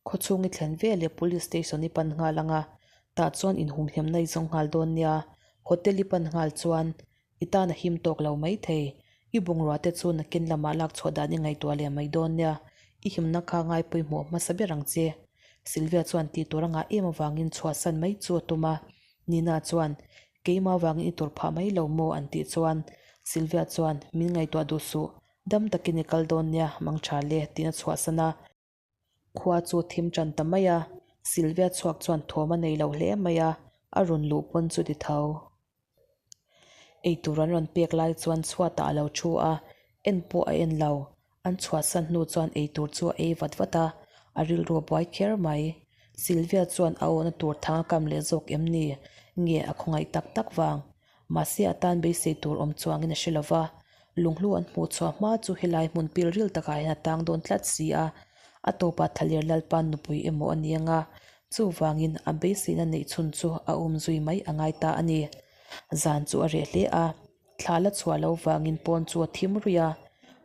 A: khawchhung i thlen ve leh police station i pan nghal anga tah chuan inhumhemna i zawng nghal dawn nia. Hotel i pan nghal chuan I tan a him tawk lo mai thei. I bungrua te chu nakin lamah lak chhuah dan i ngaihtuah leh mai dawn nia. I himna kha ngaipawimawh hmasa ber ang che. Sylvia chuan tih tur a ngah em avangin chhuahsan mai chu a tum a. Nina chuan, Keimah vangin i tur phah mai lo maw? an tih chuan Sylvia chuan, Min ngaihtuah duh suh. Dam takin i kal dawn nia, mang tha le, tiin a chhuahsan a. Khua chu thim tan ta mai a, Sylvia chhuak chuan thawm a nei lo hle mai a, a rawn luh pawn chu ti tho. Eitur an rawn pek lai chuan chhuatah a lo thu a, en pawh a en lo. An chhuahsan hnu chuan eitur chu a ei vat vat a, a rilru a buai kher mai. Sylvia chuan a awhna tur thang a kam leh zawk em ni? Nge a khawngaih tak tak vang? Mahse a tan beisei tur awm chuangin a hre lo va, lunghlu an hmuh chhuah hma chu helai hmun pil ril takah hian a tang dawn tlat si a, a tawpah Thaler Lalpa nupui emaw a ni anga, chuvangin a beiseina neih chhun chu a um zui mai a ngai ta a ni. Zan chu a reh hle a, thla la chhuah lo vangin pawn chu a thim ruih a,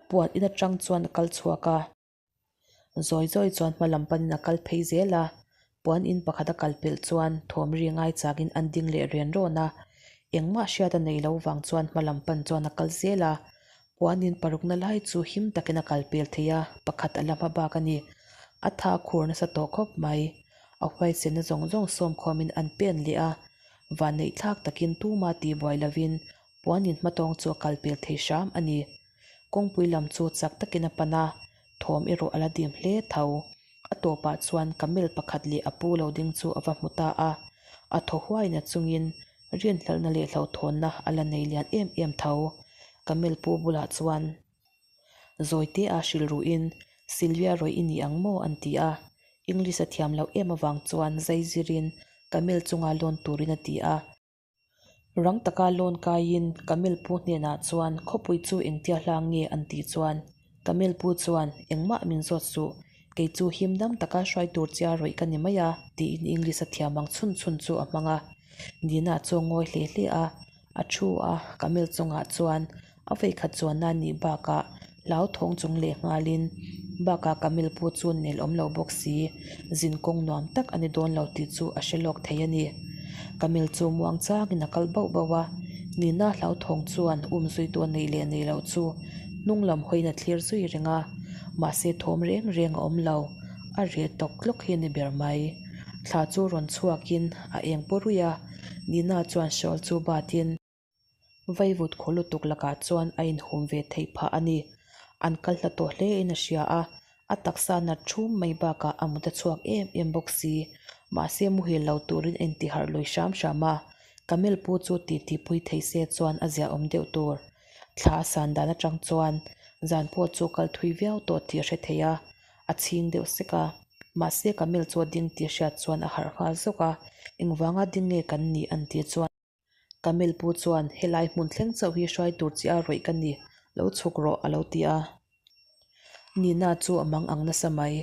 A: puan in atang chuan a kal chhuak a. Zawi zawi chuan hma lam panin a kal phei zel a, puan in pakhat a kal pelh chuan thawm ri ngai chakin an ding leh ren rawn a, engmah hriat a nei lo vang chuan hma lam pan chuan a kal zel a, puan in parukna lai chu him takin a kal pel thei a, pakhat a la hma bak a ni. A tha khur nasa tawh khawp mai. A huaisenna zawng zawng sawm khawmin an pen leh a, vanneih thlak takin tuma tihbuai lovin puan in hmatawng chu a kal pel thei hram a ni. Kawngpui lam chu chak takin a pan a, thawm erawh a la dim hle tho. A tawpah chuan camel pakhat leh a pu lo ding chu a va hmu ta a, a thaw huaina chungin rinhlalhna leh hlauhthawnna a la nei lian em em tho. Camel pu bulah chuan Zawite a hrilh ruhin, Sylvia rawih i ni ang maw? an ti a. English a thiam loh em avang chuan zai zirin camel chunga lawn turin a ti a. Rang taka lawn kaiin Camel pu hnenah chuan khawpui chu engtia hlang nge an tih chuan Camel pu chuan engmah min zawt suh, kei chu him dam taka hruai tur chia rawih ka ni mai a tiin English a thiam ang chhun chhun chu a hmang a. Nina chu a ngawi hle hle a, a thu a, Camel chungah chuan A vawikhat chuanna nih bakah hlauthawng chung leh nghalin bakah Camille pawh chu nel awm lo bawk si, zin kawng nuam tak a ni dawn lo tih chu a hre lawk thei a ni. Camille chu muang changin a kal bauh bauh a, Nina hlauthawng chuan um zuitu a neih leh neih loh chu hnung lam hawiin a thlir zui reng a, mahse thawm reng reng a awm lo, a reh tawk tlawk hi a ni ber mai. Thla chu rawn chhuakin a eng pawh ruih a, Nina chuan shawl chu batin. Vaivut khaw lutuk lakah chuan a inhum ve theih phah a ni. An kal hla tawh hle in a hria a, a taksa nat thum mai bakah a mut a chhuak em em bawk si. Mahse muhil lo turin a intiharh lui hram hram a, Camel pu chu titi pui thei se chuan a ziahawm deuh tur. Thla a san dan atang chuan zan pawh chu kal thui viau tawh tih a hre thei a, a chhing deuh sek a. Mahse Camel chu a ding tih hriat chuan a harh nghal zawk a, engvanga ding nge kan nih an tih chuan. Camel pu chuan helai hmun thleng chauh hi hruai tur chi a rawih ka ni, lo chhuk rawh a lo ti a. Nina chu a mang ang nasa mai,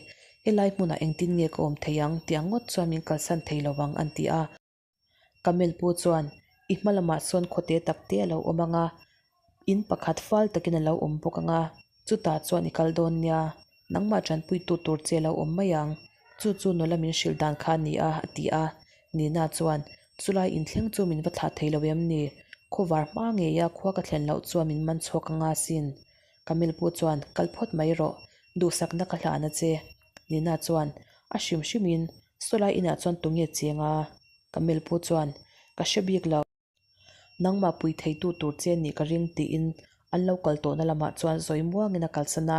A: helai hmunah engtin nge ka awm thei ang tih ang ngawt chuan min kalsan thei lo ang an ti a. Camel pu chuan i hma lamah sawn khawte tak te a lo awm ang a, in pakhat fal takin a lo awm bawk ang a, chutah chuan i kal dawn nia, nangmah tanpuitu tur che a lo awm mai ang, chu chu nula min hrilh dan kha a ni a, a ti a. Nina chuan, Chulai inthleng chu min va thlah thei lo em ni? Khawvar hma ngeia khua ka thlen loh chuan min man chhuak anga asin. Camel pu chuan, Kal phawt mai rawh, duhsakna ka hlan a che. Nina chuan, A hrim hrimin, sawlai inah chuan tunge cheng a? Camel pu chuan, Ka hre bik lo. Nangmah pui theitu tur che nih ka ring tiin an lo kal tawhna lamah chuan zawi muangin a kalsan a.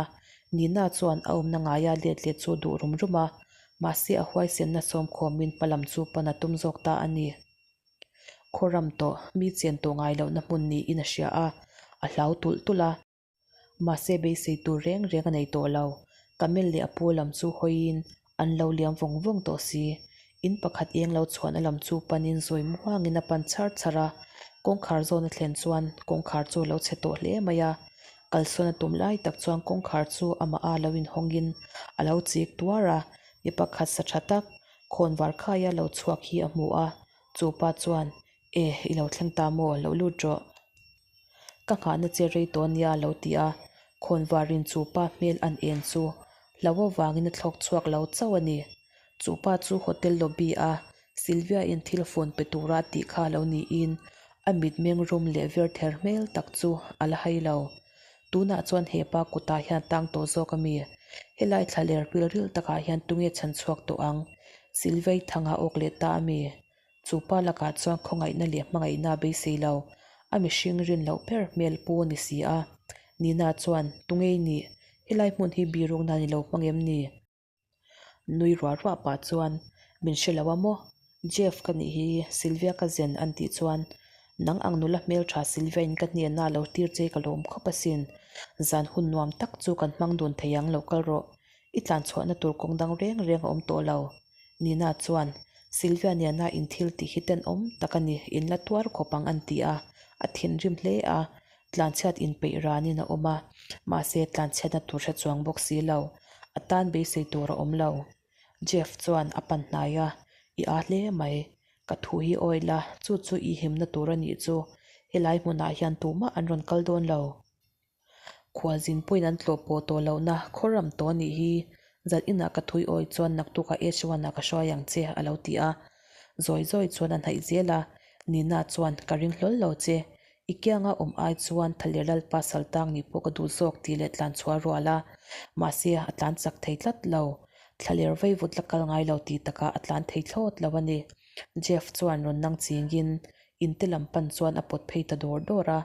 A: Nina chuan a awmna ngaia let let chu duh rum rum a, mahse a huaisenna sawmkhawmin hma lam chu pan a tum zawk ta a ni. Khawram tawh, mi chen tawh ngai lohna hmun niin a hria a, a hlau tulh tulh a. Mahse beisei tur reng reng a nei tawh lo. Camel leh a pu lam chu hawiin an lo liam vawng vawng tawh si. In pakhat eng lo chhuahna lam chu panin zawi muangin a pan char char a. Kawngkhar zawn a thlen chuan kawngkhar chu a lo chhe tawh hle mai a. Kalsawn a tum lai tak chuan kawngkhar chu amah a lo inhawngin a lo chik tuar a. Mi pakhat sa tha tak khawnvar khaia lo chhuak hi a hmu a. Chu pa chuan, E, i lo thleng ta maw? Lo lut rawh. Ka nghahna che rei tawh nia a lo ti a, khawnvarin chu pa hmel an en chu hlo avangin a thlawk chhuak lo chauh a ni. Chu pa chu hotel lobby a Sylvia in thil phone pe tura a tih kha lo niin a mitmeng rum leh vir ther hmel tak chu a la hai lo. Tunah chuan he pa kutah hian tang tawh zawk a mi? Helai thlaler pilril takah hian tunge chhan chhuak tawh ang? Sylvia i thang a awk leh ta a mi? Chu pa lakah chuan khawngaihna leh hmangaihna a beisei lo, a mihring rin loh ber hmel pu a ni si a. Nina chuan, Tunge i nih? Helai hmun hi birukna ni lo hmang em ni? Nui ruah ruah pah chuan, Min hre lo a maw? Jeff ka nih hi, Sylvia ka zen an tih chuan, Nang ang nula hmeltha Sylvia in ka hnena lo tir che ka lawm khawp asin. Zan hun nuam tak chu kan hmang dun thei ang lo kal rawh. I tlanchhuahna tur kawng dang reng reng a awm tawh lo. Nina chuan, Sylvia nena in thil tih hi tenawm tak a ni, in la tuar khawp ang an ti a, a thinrim hle a, tlanchhiat inpeih ranin a awm a, mahse tlanchhiatna tur hre chuang bawk si lo, a tan beisei tur a awm lo. Jeff chuan a pan hnai a, I aa hle mai, ka thu hi awi la, chu chu i himna tur a nih chu, helai hmunah hian tumah an rawn kal dawn lo. Khualzin pawhin an tlawh pawh tawh lohna khawram tawh a nih hi, zan inah ka thui awi chuan naktukah H one ah ka hruai ang che a lo ti a. Zawi zawi chuan a hnaih zel a, Nina chuan ka ring hlawl lo che, i kianga awm ai chuan Thaler Lalpa saltang nih pawh ka duh zawk tih leh tlan chhuah a rual a, mahse a tlan chak thei tlat lo. Thlaler vaivut la kal ngai lo tih takah a tlan thei thlawt lo a ni. Jeff chuan rawn nang chingin inte lam pan chuan a pawt phei ta dawr dawr a.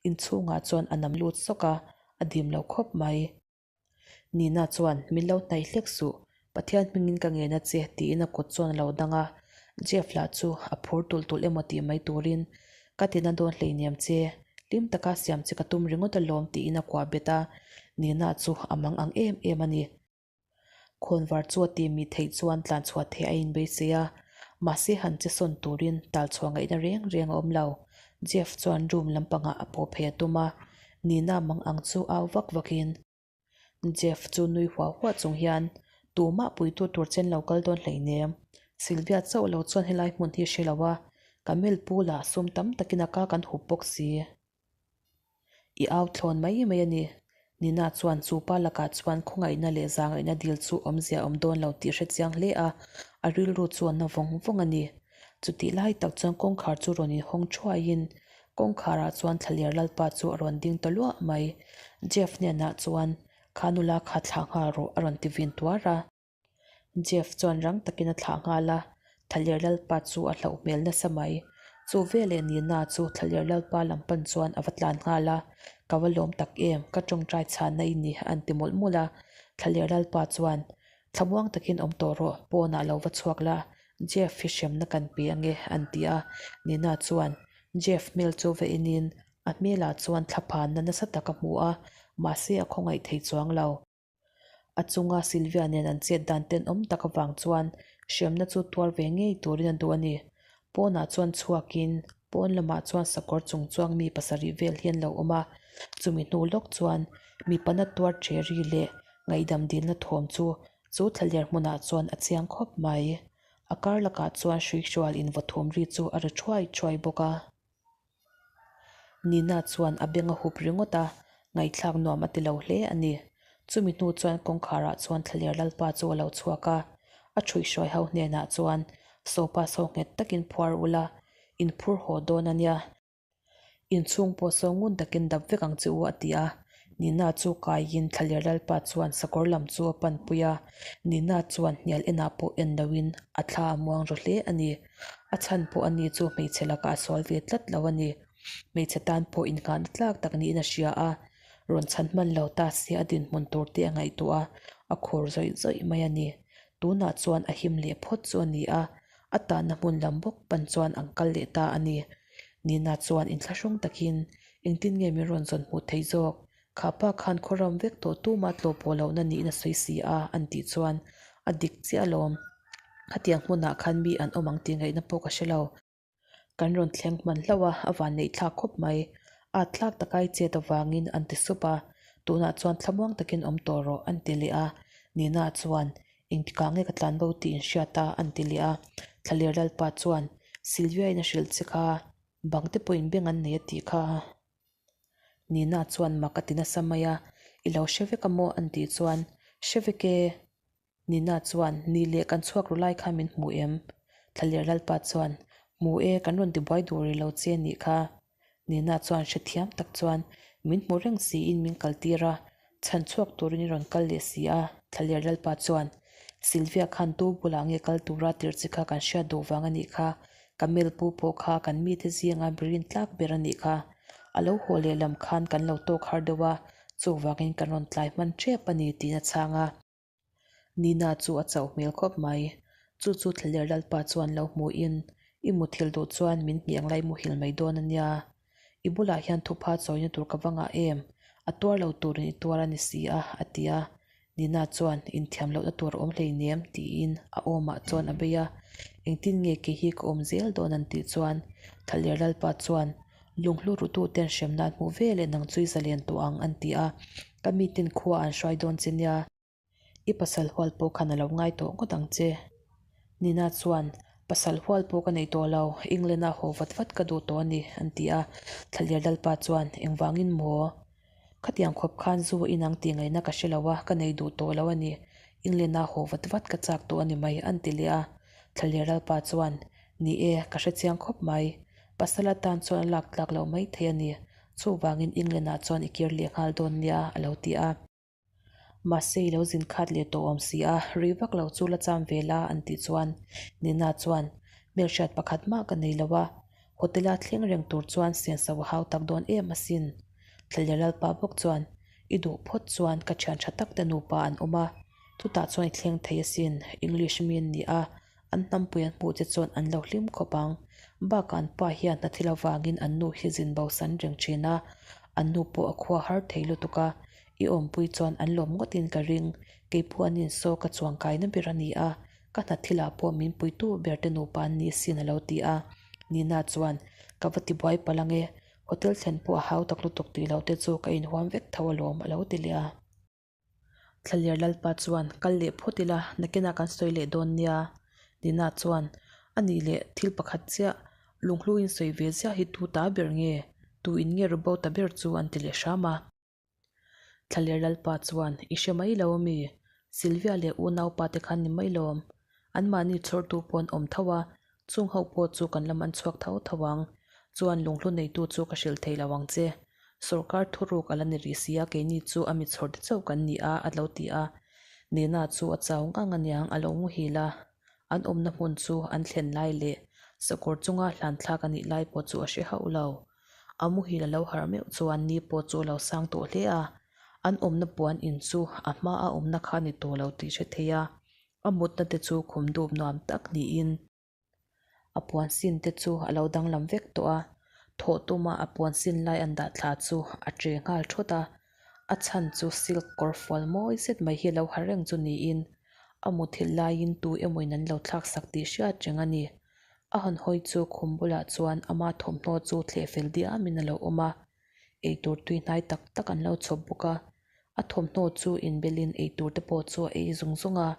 A: Inchhungah chuan a nam lut sawk a, a dim lo khawp mai. Nina chuan, Min lo hnaih hlek suh, Pathian hmingin ka ngen a che, tiin a kut chuan a lo dang a. Jeff lah chu a phur tulh tulh emaw tih mai turin, Ka tina dawn hleiniam che, hlim taka siam che ka tum ringawt alawm, tiin a kuah bet a. Nina chu a mang ang em em a ni. Khawnvar chu a tih mih theih chuan tlan chhuah theih a inbeisei a, mahse han che sawn turin tal chhuah ngaihna reng reng a awm lo. Jeff chuan room lampangah a pawh phei a tum a, Nina mang ang chu au vak vakin. Jeff chu nui huah huah chung hian, Tumah puitu tur chen lo kal dawn hleinem. Sylvia chauh lo chuan helai hmun hi hre lo a, Camille pu lah sum tam takin a ka kan hup bawk si. I au thlawn mai mai a ni. Nina chuan chu pa lakah chuan khawngaihna leh zangaihna dil chu awmzia awm dawn lo tih hre chiang hle a, a rilru chu a na vawng vawng a ni. Chutih lai tak chuan kawngkhar chu rawn inhawng thuaiin kawngkharah chuan Thlaler Lalpa chu a rawn ding ta luah mai. Jeff hnenah chuan, Kha nula kha thlah nghal rawh a rawn ti vin tuar a. Jeff chuan rang takin a thlah nghal a, Thaler Lalpa chu a hlauh hmel nasa mai. Chu veleh Nina chu Thlaler Lalpa lam pan chuan a va tlan nghal a, Ka va lawm tak em, ka tawngtai chhanna i ni an ti mawlh mawlh a. Thlaler Lalpa chuan, Thlamuang takin awm tawh rawh, pawnah lo va chhuak la, Jeff hi hremna kan pe ange an ti a. Nina chuan Jeff hmel chu va enin a hmelah chuan thlaphanna nasa tak a hmu a, mahse a khawngaih thei chuang lo. A chunga Sylvia nen an chet dan tenawm tak avang chuan hremna chu tuar ve ngei turin a duh a ni. Pawnah chuan chhuakin pawn lamah chuan sakawr chung chuang mi pasarih vel hi an lo awm a, chumi hnu lawk chuan mipa na tuar ṭheri leh ngaihdam dilna thawm chu chu thlaler hmunah chuan a chiang khawp mai. A kar lakah chuan hruihrual invathum ri chu a ri thuai thuai bawk a. Nina chuan a beng a hup ringawt a, ngaihthlak nuam a ti lo hle a ni. Chumi hnu chuan kawngkharah chuan Thlaler Lalpa chu a lo chhuak a, a ṭhuihhruai ho hnenah chuan, Sopa saw nghet takin phuar ula, in phur haw dawn a nia. Inchhung pawh saw ngun takin dap vek ang che u a ti a. Nina chu kaiin Thlaler Lalpa chuan sakawr lam chu a panpui a, Nina chuan hnial enah pawh en loin a thla a muang ru hle a ni. A chhan pawh ani chu hmeichhe lakah a sual ve tlat lo a ni. Hmeichhe tan pawh innghahna tlak tak niin a hria a, rawn chhan hman lo ta se a dinhmun tur te a ngaihtuah a, a khur zawih zawih mai a ni. Tunah chuan a him leh phawt chu a ni a, a tanna hmun lam bawk pan chuan an kal leh ta a ni. Nina chuan inthlahrung takin, Engtin nge min rawn zawn hmuh theih zawk? Kha pa khan khawram vek tawh tuma tlawh pawh lohna niin a sawi si a, an tih chuan a dik chiah alawm. Khatiang hmunah khan mi an awm ang tih ngaihna pawh ka hre lo. Kan rawn thleng hman hlauh a, a vanneih thlak khawp mai. At thlak taka i chet avangin an ti sup a, tunah chuan thlamuang takin awm tawh rawh an ti leh a. Nina chuan, Engtikah nge ka tlan bo tih inhriat a? an ti leh a. Thlaler Lalpa chuan, Sylvia-in a hrilh che kha, bang te pawhin beng an nei a tih kha. Nina chuan mak a ti nasa mai a, I lo hre vek a maw? an tih chuan, Hre vek e. Nina chuan, Ni leh kan chhuak ru lai kha min hmu em? Thlaler Lalpa chuan, Hmu e, kan rawn tibuai duh rih lo che nih kha. Nina chuan hrethiam tak chuan, Min hmu reng siin min kaltir a, chhan chhuak turin i rawn kal leh si a. Thlaler Lalpa chuan, Sylvia khan tu bulah nge kal tura tirh chi kha kan hriat duh vang a nih kha, Camel pu pawh kha kan mite zinga birin tlak ber a nih kha. A lo haw leh lam khan kan lo tawk har deuh a, chuvangin kan rawn tlai hman tep a ni tiin a chhang a. Nina chu a chauh hmel khawp mai. Chu chu Thlaler Lalpa chuan lo hmuhin, I muthilh duh chuan min hnih ang lai muhil mai dawn a nia. I bulah hian thupha chawina tur ka va ngah em? A tuar lo turin i tuar a ni si a, a ti a. Nina chuan, Inthiam lohna tur a awm hleinem, tiin a awmah chuan a bei a. Engtin nge kei hi ka awm zel dawn an tih chuan Thlaler Lalpa chuan, Lunghlu rututen hremna an hmuh ve leh nang chu i zalen tawh ang, an ti a. Ka miten khua an hruai dawn che nia. I pasal hual pawh khan a lo ngai tawh ngawt ang che. Nina chuan, Pasal hual pawh ka nei tawh lo, England-a haw vat vat ka duh tawh a ni, an ti a. Thlaler Lalpa chuan, Engvangin maw? Khatiang khawp khan zu a inang tih ngaihna ka hre lo a, ka nei duh tawh lo a ni. England-a haw vat vat ka chak tawh a ni mai, an ti leh a. Thlaler Lalpa chuan, Ni e, ka hre chiang khawp mai. Pasal atan chuan a lak tlak loh mai thei a ni. Chuvangin England-ah chuan i kir leh nghal dawn nia, a lo ti a. Mahse i lo zin khat leh tawh awm si a, rih vak lo chu la cham ve la an tih chuan Nina chuan hmelhriat pakhat mah ka nei lo a, hotel a thleng reng tur chuan senso a hau tak dawn em asin. Thlaler Lalpa bawk chuan i duh phawt chuan ka thian tha tak te nupa an awm a, chutah chuan i thleng thei asin, English mi an ni a, An hnampui an hmuh che chuan an lo hlim khawp ang. Bakah an pa hian hna thil avangin an nu hi zin bo san reng thin a, an nu pawh a khua har thei lutuk a, i awmpui chuan an lawm ngawtin ka ring. Keipawh an insaw ka chuangkaina ber a ni a, ka hna thilah pawh min puitu ber te nupa an ni sin a lo ti a. Nina chuan, Ka va tibuai palh ange, hotel thlen pawh a hau tak lutuk tih loh te chu ka inhuam vek tho alawm a lo ti leh a. Thlaler Lalpa chuan, Kal leh phawt ila, nakinah kan sawi leh dawn nia. Nina chuan, A nih leh, thil pakhat chiah, lunghluin sawi ve ziah hi tu ta ber nge? Tu in nge ru bo ta ber chu an ti leh hram a. Thlaler Lalpa chuan, I hre mai lo ami? Sylvia leh unaupa te khan ni mai lawm. Anmahni chhawrtu pawh an awm tho a, chung ho pawh chu kan lam an chhuak tho tho ang. Chuan lunghlu neitu chu ka hrilh thei lo ang che. Sorkar thuruk a la ni rih si a, keini chu a mi chhawr te chauh kan ni a, a lo ti a. Nena chu a chau ngang aniang a lo muhil a. An awmna hmun chu an thlen lai leh. Sakawr chunga hlan thlak a nih lai pawh chu a hre hauh lo. A muhil a lo harh meuh chuan ni pawh chu a lo sang tawh hle a, an awmna puan in chu a hma a awmna kha a ni tawh lo tih hre thei a, a mutna te chu khum dup nuam tak niin a puan sin te chu a lo danglam vek tawh a, thawh tuma a puan sin lai an dah thla chu a che nghal thawt a, a chhan chu silk kawr fual mawi zet mai hi a lo ha reng chu niin a muthilh laiin tu emawin an lo thlak sak tih hriat reng a ni. A han hawi chu khum bulah chuan ama thawmhnaw chu thleh fel diamin a lo awm a, eitur tui hnai tak tak an lo chhawp bawk a. A thawmhnaw chu inbelin eitur te pawh chu a ei zung zung a,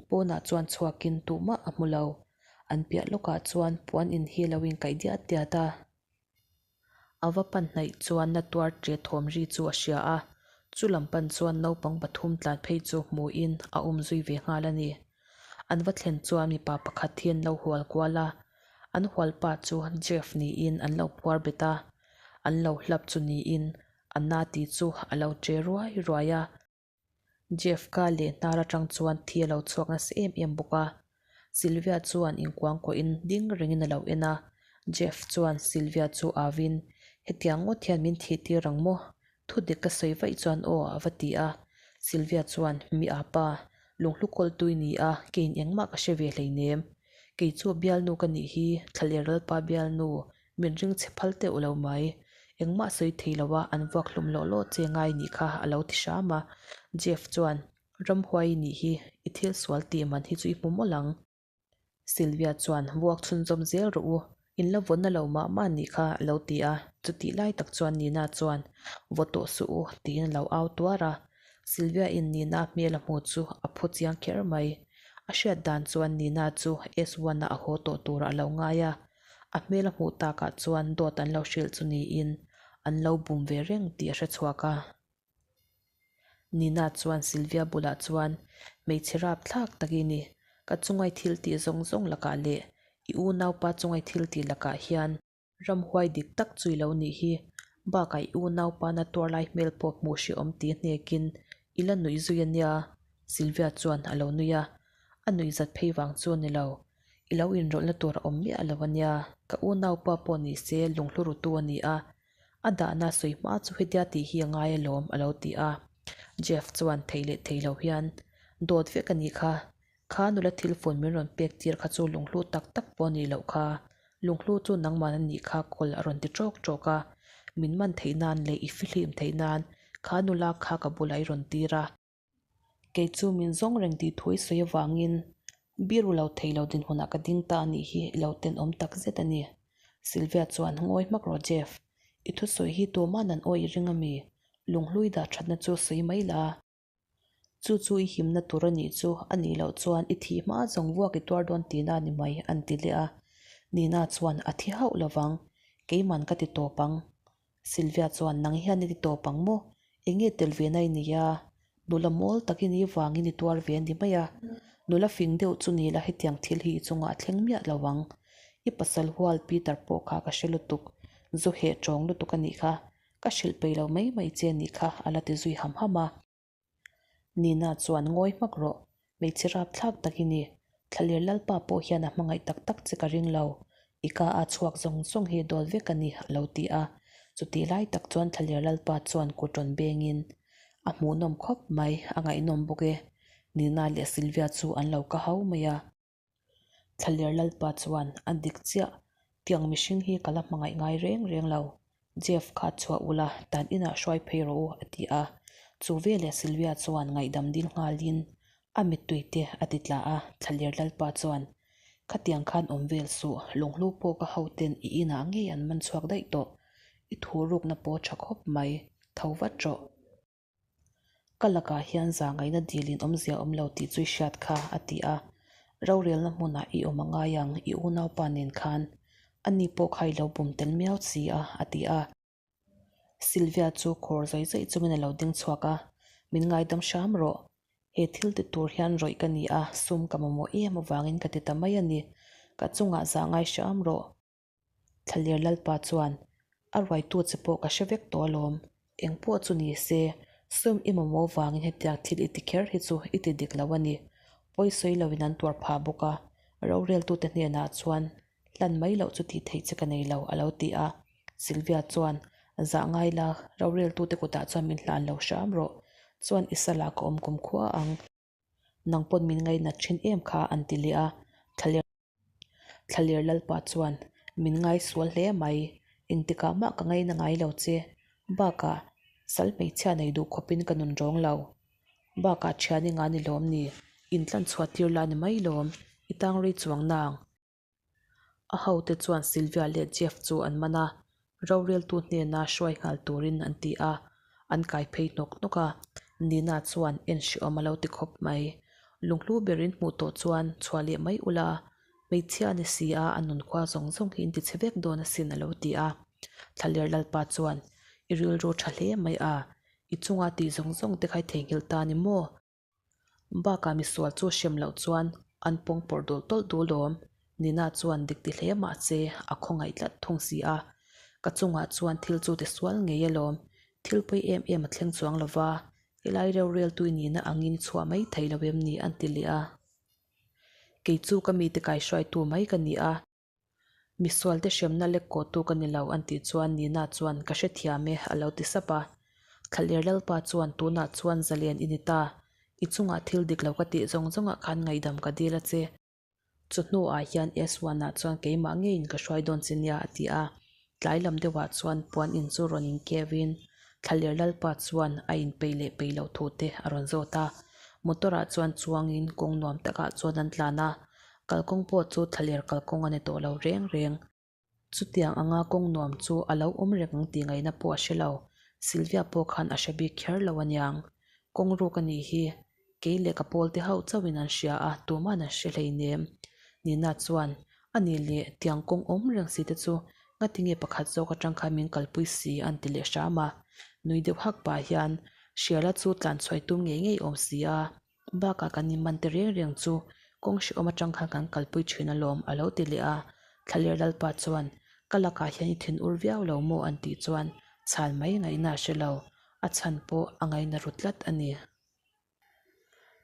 A: pawnah chuan chhuakin tuhmah a hmu lo. An piah lawkah chuan puan in hi a lo inkaih diat diat a. A va pan hnaih chuan na tuar ṭe thawm ri chu a hria a, chu lam pan chuan naupang pathum tlan phei chu hmuhin a awm zui ve nghal a ni. An va thlen chuan mipa pakhat hi an lo hual kual a, an hual pa chu Jeff niin an lo phuar bet a, an lo hlap chu niin a na tih chu a lo ṭe ruai ruai a. Jeff ka leh hnar atang chuan thi a lo chhuak nasa em em bawk a, Sylvia chuan inkuangkuahin ding rengin a lo en a, Jeff chuan Sylvia chu avin, Hetiang ngawt hian min thih tir ang maw? Thu dik ka sawi vaih chuan aw a va ti a, Sylvia chuan, Mi apa, lunghlu kawltui ni a, keiin engmah ka hre ve hleinem. Kei chu bialnu ka nih hi, Thlaler Lalpa bialnu, Min ring chhe phal teuh lo mai. Engmah sawi thei lo a, an vuak hlum lawh lawh che ngai nih kha a lo ti hram a. Jeff chuan, Ramhuai i nih hi, i thil sual tih man hi chu i hmu mawlh ang. Sylvia chuan, Vuak chhunzawm zel rawh u, in la vawnna lo mah mah nih kha a lo ti a. Chutih lai tak chuan Nina chuan, Vaw tawh suh u, tiin a lo au tuar a. Sylvia in Nina hmel a hmu chu a phu chiang kher mai. A hriat dan chuan Nina chu S one a a haw tawh turah a lo ngai a. A hmel a hmuh takah chuan dawt an lo hrilh chu niin an lo bum ve reng tih a hre chhuak a. Nina chuan Sylvia bulah chuan, Hmeichhe rap thlak tak i ni, ka chungai thil tih zawng zawng lakah leh i unaupa chungai thil tih lakah hian ramhuai dik tak chu i lo nih hi, bakah i unaupa na tuar lai hmel pawh hmuh hrehawm ti hnekin i la nuih zui a nia, Sylvia chuan a lo nui a, a nuih zat phei vang chu a ni lo. I lo inrawlhna tur a awm miah lo a nia, ka unaupa pawh ni se lunghlu rutu a ni a, a dahna sawi hma chu hetia tih hi a ngai alawm a lo ti a. Jeff chuan thei leh thei lo hian, Dawt vek a nih kha, kha nula thil phone min rawn pek tir kha chu lunghlu tak tak pawh a nih loh kha, lunghlu chu nangman a nih kha kawl a rawn ti ṭawk ṭawk a, min man theih nan leh i fihlim theih nan kha nula kha ka bulah i rawn tir a. Kei chu min zawng reng tih thu i sawi avangin biru lo thei lo dinhmunah ka ding ta a nih hi i lo tenawm tak zet a ni. Sylvia chuan ngawi hmak rawh Jeff, i thusawi hi tuman an awi i ring a mi? Lunghlui dah thatna chu sawi mai la. Chu chu i himna tur a nih chu a nih loh chuan i thih hma zawng vuak i tuar dawn tihna a ni mai an ti leh a. Nina chuan a thi hauh lovang, keiman ka ti tawp ang. Sylvia chuan nang hian i ti tawp ang maw? Enge tel ve na i nei a? Nula mawl takin i vangin i tuar ve a ni mai a. Nula fing deuh chu ni la hetiang thil hi i chungah a thleng miah lo ang. I pasal hual Peter pawh kha ka hre lutuk, zu heh tawng lutuk a nih kha. Ka hrilh peih lo mai mai che a nih kha a la ti zui ham ham a. Nina chuan ngawi hmak rawh, hmeichhe rap thlak tak i ni. Thlaler Lalpa pawh hian a hmangaih tak tak che ka ring lo. I ka a chhuak zawng zawng hi dawl vek a ni a lo ti a. Chutih lai tak chuan Thlaler Lalpa chuan kut rawn bengin a hmuhnawm khawp mai, a ngaihnawm bawk e. Nina leh Sylvia chu an lo ka hau mai a. Thlaler Lalpa chuan a dik chiah, tiang mihring hi ka la hmangaih ngai reng reng lo. Jeff kha chhuah ula, tan inah hruai phei rawh u, a ti a. Chu veleh Sylvia chuan ngaihdam dil nghalin a mittui te a ti tla a, Thlaler Lalpa chuan, Khatiang khan awm vel suh, lunghlu pawh ka hoten i inah ngei an man chhuak daih tawh. I thu rukna pawh tha khawp mai, tho vat rawh. Ka lakah hian zahngaihna dilin awmzia awm lo tih chu i hriat kha, a ti a. Rorelna hmunah i awm a ngai ang, i unaupa nen khan. Ani pawh kha i lo bum tel miau si a, a ti a. Sylvia chu khawr zawi zawi chungin a lo ding chhuak a, Min ngaidam hram rawh. He thil ti tur hian rawih ka ni a, sum ka mamawh em avangin ka ti ta mai a ni. Ka chungah zah ngai hram rawh. Thlaler Lalpa chuan, A ruaitu che pawh ka hre vek tawh alawm. Eng pawh chu ni se, sum i mamawh vangin hetiang thil i ti kher hi chu i ti dik lo a ni. Pawi sawi loin an tuar phah bawk a, roreltute hnenah chuan Hlan mai loh chu tih theih che ka nei lo, a lo ti a. Sylvia chuan, Zah ngai la, roreltute kutah chuan min hlan lo hram rawh. Chuan i sala ka awm kum khua ang. Nang pawn min ngainat thin em kha, an ti leh a. Thlaler Lalpa chuan, Min ngaisual hle mai. Engtikah mah ka ngaina ngai lo che. Bakah, sal hmeichhia nei duh khawpin ka nun rawng lo. Bakah thian i nga ni lawm ni? Intlan chhuah tir la ni mai lawm. I tang rei chuang nang. A hote chuan Sylvia leh Jeff chu an man a, roreltu hnena hruai nghal turin an ti a, an kai phei hnawk hnawk a. Nina chuan en hrehawm a lo ti khawp mai. Lunghlu berin hmuh tawh chuan chhuah leh mai ula, hmeichhia a ni si a, a nunkhua zawng zawng hi in ti chhe vek dawn asin a lo ti a. Thlaler Lalpa chuan, I rilru tha hle mai a, i chunga tih zawng zawng te kha i theihnghilh ta ni maw? Bakah misual chu hrem loh chuan an pawng pawrh dul tawlh dul awm. Nina chuan dik ti hle mah se a khawngaih tlat thung si a. Ka chungah chuan thil chu ti sual ngei alawm. Thil pawi em em a thleng chuang lo va, helai reu rel tui nihna angin chhuah mai thei lo em ni an ti leh a. Kei chu ka mite kaihruaitu mai ka ni a. Misualte hremna lek kawhtu ka ni lo an tih chuan Nina chuan ka hrethiam e a lo ti sap a. Thlaler Lalpa chuan tunah chuan zalen i ni ta, i chungah thil dik lo ka tih zawng zawngah khan ngaihdam ka dil a che. Chu hnuah hian S-one-ah chuan keimah ngeiin ka hruai dawn che nia a ti a. Tlai lam deuhah chuan puan in chu rawn inkeuin Thlaler Lalpa chuan a inpeih leh peih loh thu te a rawn zawt a. Motor-ah chuan chuangin kawng nuam takah chuan an tlan a, kalkawng pawh chu Thlaler kalkawng a ni tawh lo reng reng. Chutiang anga kawng nuam chu a lo awm reng ang tih ngaihna pawh a hre lo. Sylvia pawh khan a hre bik kher lo aniang. Kawng ruk a nih hi. Kei leh ka pawl te hauh chauhin an hria a, tuma'n an hre hleinem. Nina chuan, A nih leh, tiang kawng awm reng si te chu ngatinge pakhat zawk atang khan min kalpui si an ti leh hram a. Nui deuh hak pah hian, Hriala chu tlan chhuai tum ngei ngei awm si a, bakah kan inman te reng reng chu kawng hrehawm atang khan kan kalpui thin alawm a lo ti leh a. Thlaler Lalpa chuan, Ka lakah hian i thin ur viau lo maw an tih chuan chhal mai ngaihna a hre lo, a chhan pawh a ngaina ru tlat a ni.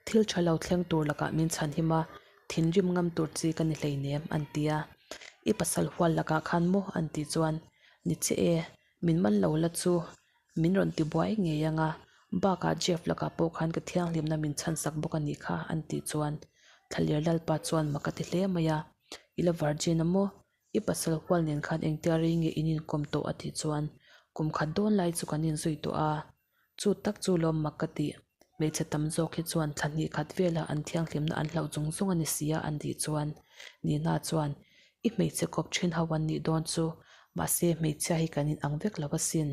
A: Thil tha lo thleng tur lakah min chhan him a, thinrim ngam tur chi ka ni hleinem an ti a. I pasal hual lakah khan maw an tih chuan, Ni che e, min man lo la chu min rawn ti buai ngei ang a, bakah Jeff lakah pawh khan ka thianghlimna min chhan sak bawk a nih kha an tih chuan Thlaler Lalpa chuan mak a ti hle mai a, I la virgin a maw? I pasal hual nen khan engtia rei nge in inkawm tawh a tih chuan, Kum khat dawn lai chu kan inzui tawh a, Chu tak chu lawm mak ka tih. Hmeichhe tam zawk hi chuan thla hnih khat velah an thianghlimna an hlauh chung chung a ni si a an tih chuan Nina chuan, I hmeichhe kawp thin ho an nih dawn chu, mahse hmeichhia hi kan inang vek lo asin.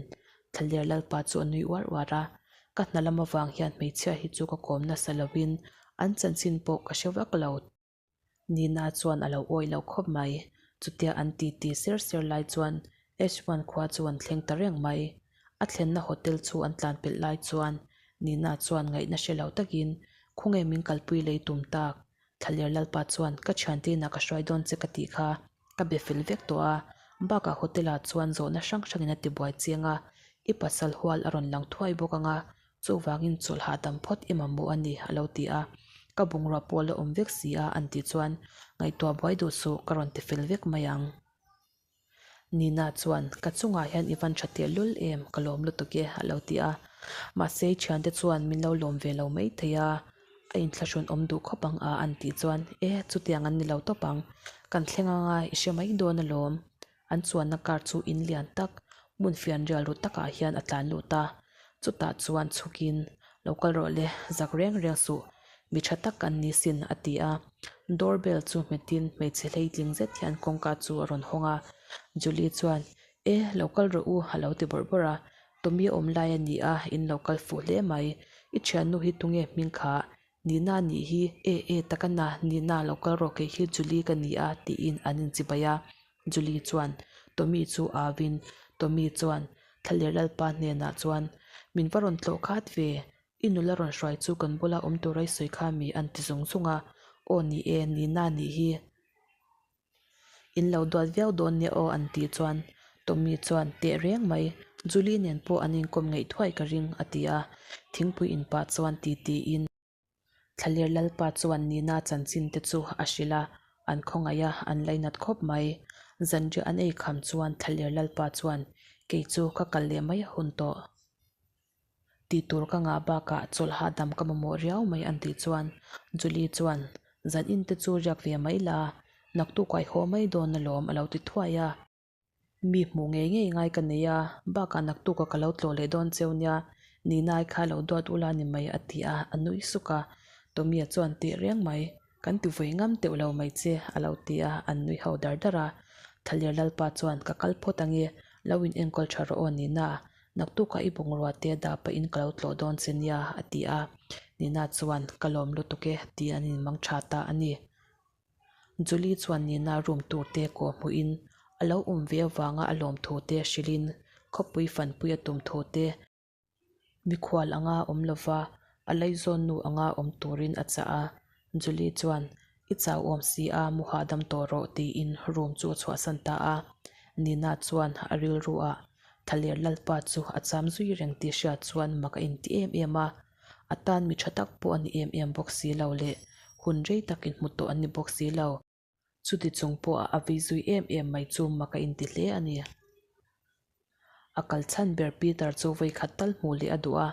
A: Thlaler Lalpa chu a nui uar uar a, Ka hna lam avang hian hmeichhia hi chu ka kawm nasa loin an chanchin pawh ka hre vak lo. Nina chuan a lo awih lo khawp mai. Chutia an ti ti ser ser lai chuan H-one khua chu an thleng ta reng mai. A thlenna hotel chu an tlan pelh lai chuan Nina chuan ngaihna hre lo takin, Khawnge min kalpui lei tum tak? Thlaler Lalpa chuan, Ka thiante inah ka hruai dawn che ka tih kha ka be fel vek tawh a. Bakah hotel-ah chuan zawhna hrang hrangin a ti buai chiang a, i pasal hual a rawn lang thuai bawk ang a, Chuvangin chawlh hahdam phawt i mamawh a ni, a lo ti a. Ka bungrua pawh la awm vek si a, an tih chuan, Ngaihtuah buai duh suh, ka rawn ti fel vek mai ang. Nina chuan, Ka chungah hian i van tha teh lul em, ka lawm lutuk e, a lo ti a. Mahse, i thiante chuan min lo lawm ve lo mai thei a, a inthlahrun awm duh khawp ang a, an tih chuan, E, chutiang an ni lo tawp ang, kan thleng anga i hre mai dawn alawm. An chuanna car chu in lian tak, hmun fian rial ru takah hian a tlan lut a. Chutah chuan chhukin, Lo kal rawh le, zak reng reng suh, mi tha tak an ni sin, a ti a. Door bell chu hmetin hmeichhe hleitling zet hian kawngka chu a rawn hawng a. Julie chuan, E, lo kal rawh u, a lo ti bawrh bawrh a. Tommy awm lai a ni a, in lo kal fuh hle mai. I thiannu hi tunge hming khah? Nina nih hi e e tak a na, Nina lo kal rawh kei hi Julie ka ni a tiin an inchibai a. Julie chuan Tommy chu au in Tommy chuan Thlaler Lalpa hnenah chuan min va rawn tlawh khat ve, i nula rawn hruai chu kan bula awm tura i sawi kha mi an ti zung zung a, aw ni e Nina nih hi. In lo duat viau dawn nia aw an tih chuan Tommy chuan teh reng mai, Julie nen pawh an inkawm ngeih thuai ka ring a ti a, thingpui in pah chuan ti tiin. Thlaler Lalpa chuan Nina chanchin te chu a hrilh a, An khawngaih a, an lainat khawp mai. Zanriah an ei kham chuan Thlaler Lalpa chuan, Kei chu ka kal leh mai a hun tawh. Tih tur ka ngah bakah chawlh hahdam ka mamawh riau mai an tih chuan Julie chuan, Zan in te chu riak ve mai la, naktuk a i haw mai dawn alawm a lo ti thuai a. Mi hmuh ngei ngei ngai ka nei a, bakah naktuk a ka lo tlawh leh dawn cheu nia, Ninai kha lo duat ula ni mai a ti a, a nui suk a. Tommy-a chuan teh reng mai, kan ti vui ngam teuh lo mai che a lo ti a, an nui ho dar dar a. Thaler Lalpa chuan ka kal phawt ange, lo in enkawl tha rawh aw Nina, Naktukah i bungrua te dah pahin ka lo tlawh dawn che nia, a ti a. Nina chuan, Ka lawm lutuk e, tiin an inmang tha ta a ni. Julie chuan Nina room tur te kawh hmuhin a lo awm ve avanga a lawm thu te hrilhin khawpui fanpui a tum thu te, mikhual anga awm lova a laizawn nu anga awm turin a chah a. Julie chuan, I chau awm si a, mu hahdam tawh rawh, tiin room chu a chhuahsan ta a. Nina chuan a rilru ah Thaler Lalpa chu a cham zui reng tih hriat chuan mak a inti em em a. A tan mi tha tak pawh a ni em em bawk si lo leh hun rei tak inhmu tawh an ni bawk si lo. Chuti chung pawh a vei zui em em mai chu mak a inti hle a ni. A kal chhan ber Peter chu vawikhat tal hmuh leh a duh a,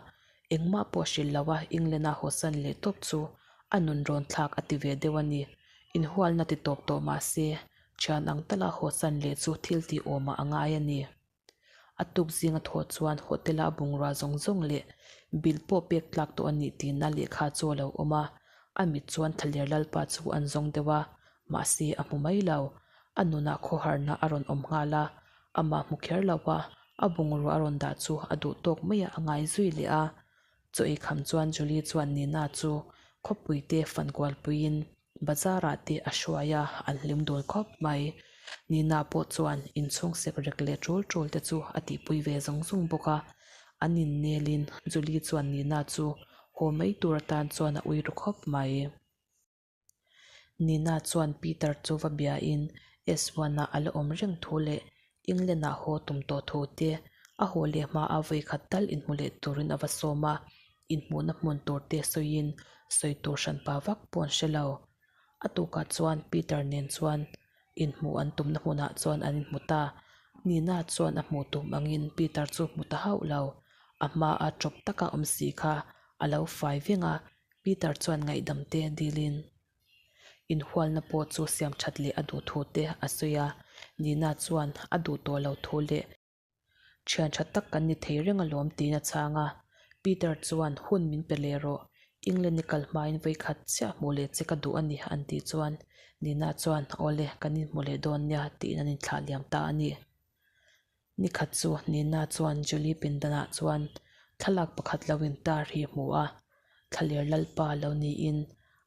A: engmah pawh hrilh lo a England-a hawsan leh tawp chu a nun rawn thlak a ti ve deuh a ni. Inhualna ti tawp tawh mah se, thian ang tala hawsan leh chu thil tih awmah a ngai a ni. A tuk zinga thawh chuan hotel-a a bungrua zawng zawng leh bill pawh pek tlak tawh a nih tina lehkha chu a lo awm a, a mit chuan Thaler Lalpa chu an zawng deuh a, mahse a hmu mai lo. A nunah khawharna a rawn awm nghal a, amah hmu kher lo a, a bungrua a rawn dah chu a duh tawk maiah a ngai zui leh a. Chaw ei kham chuan Julie chuan Nina chu khawpui te fan kualpuiin Bazar-ah te a hruai a, an hlim dul khawp mai. Nina pawh chuan inchhung sek rek leh tul tul te chu a tihpui ve zung zung bawk a. An innelin Julie chuan Nina chu haw mai tur atan chuan a ui ru khawp mai. Nina chuan Peter chu va biain S-one-a a la awm reng thu leh England-ah haw tum tawh thu te, a haw leh hma a vawikhat tal inhmu leh turin a va sawm a, inhmuhna hmun tur te sawiin sawi tur hranpa vak pawh an hre lo. A tukah chuan Peter nen chuan inhmuh an tumna hmunah chuan an inhmu ta. Nina chuan a hmuh tum angin Peter chu hmu ta hauh lo. A hmaa tawp taka awm si kha a lo fai veng a, Peter chuan ngaihdam te dilin Inhualna pawh chu siam that leh a duh thu te a sawi a, Nina chuan a duh tawh lo thu leh thian tha tak kan ni thei reng alawm tiin a chhang a. Peter chuan hun min pe leh rawh, England i kal hmain vawikhat chiah hmuh leh che ka duh a ni an tih chuan Nina chuan awle kan inhmu leh dawn nia tiin an inthlah liam ta a ni. Nikhat chu Nina chuan Julie pindanah chuan thlalak pakhat lo intar hi a hmu a, thlaler lalpa lo niin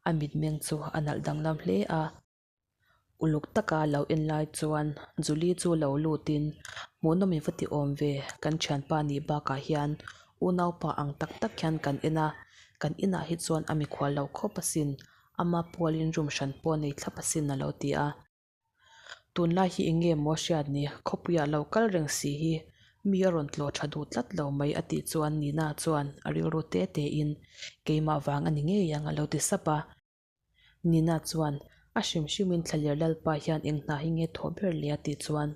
A: a mitmeng chu a nalh danglam hle a. Uluk taka lo en lai chuan Julie chu lo lutin hmuhnawm in va ti awm ve, kan thianpa nih bakah hian unaupa ang tak tak hian kan en a, kan inah hi chuan a mikhual lo khawp asin, ama pualin room hran pawh nei thlap asin a lo ti a. Tunlai hi eng nge maw hriat ni? Khawpuiah lo kal reng si hi mi a rawn tlawh tha duh tlat lo mai a tih chuan Nina chuan a rilru te tein keimah vang a ni ngei ang a lo ti sap a. Nina chuan a hrim hrimin Thlaler Lalpa hian eng hna hi nge thawh ber le a tih chuan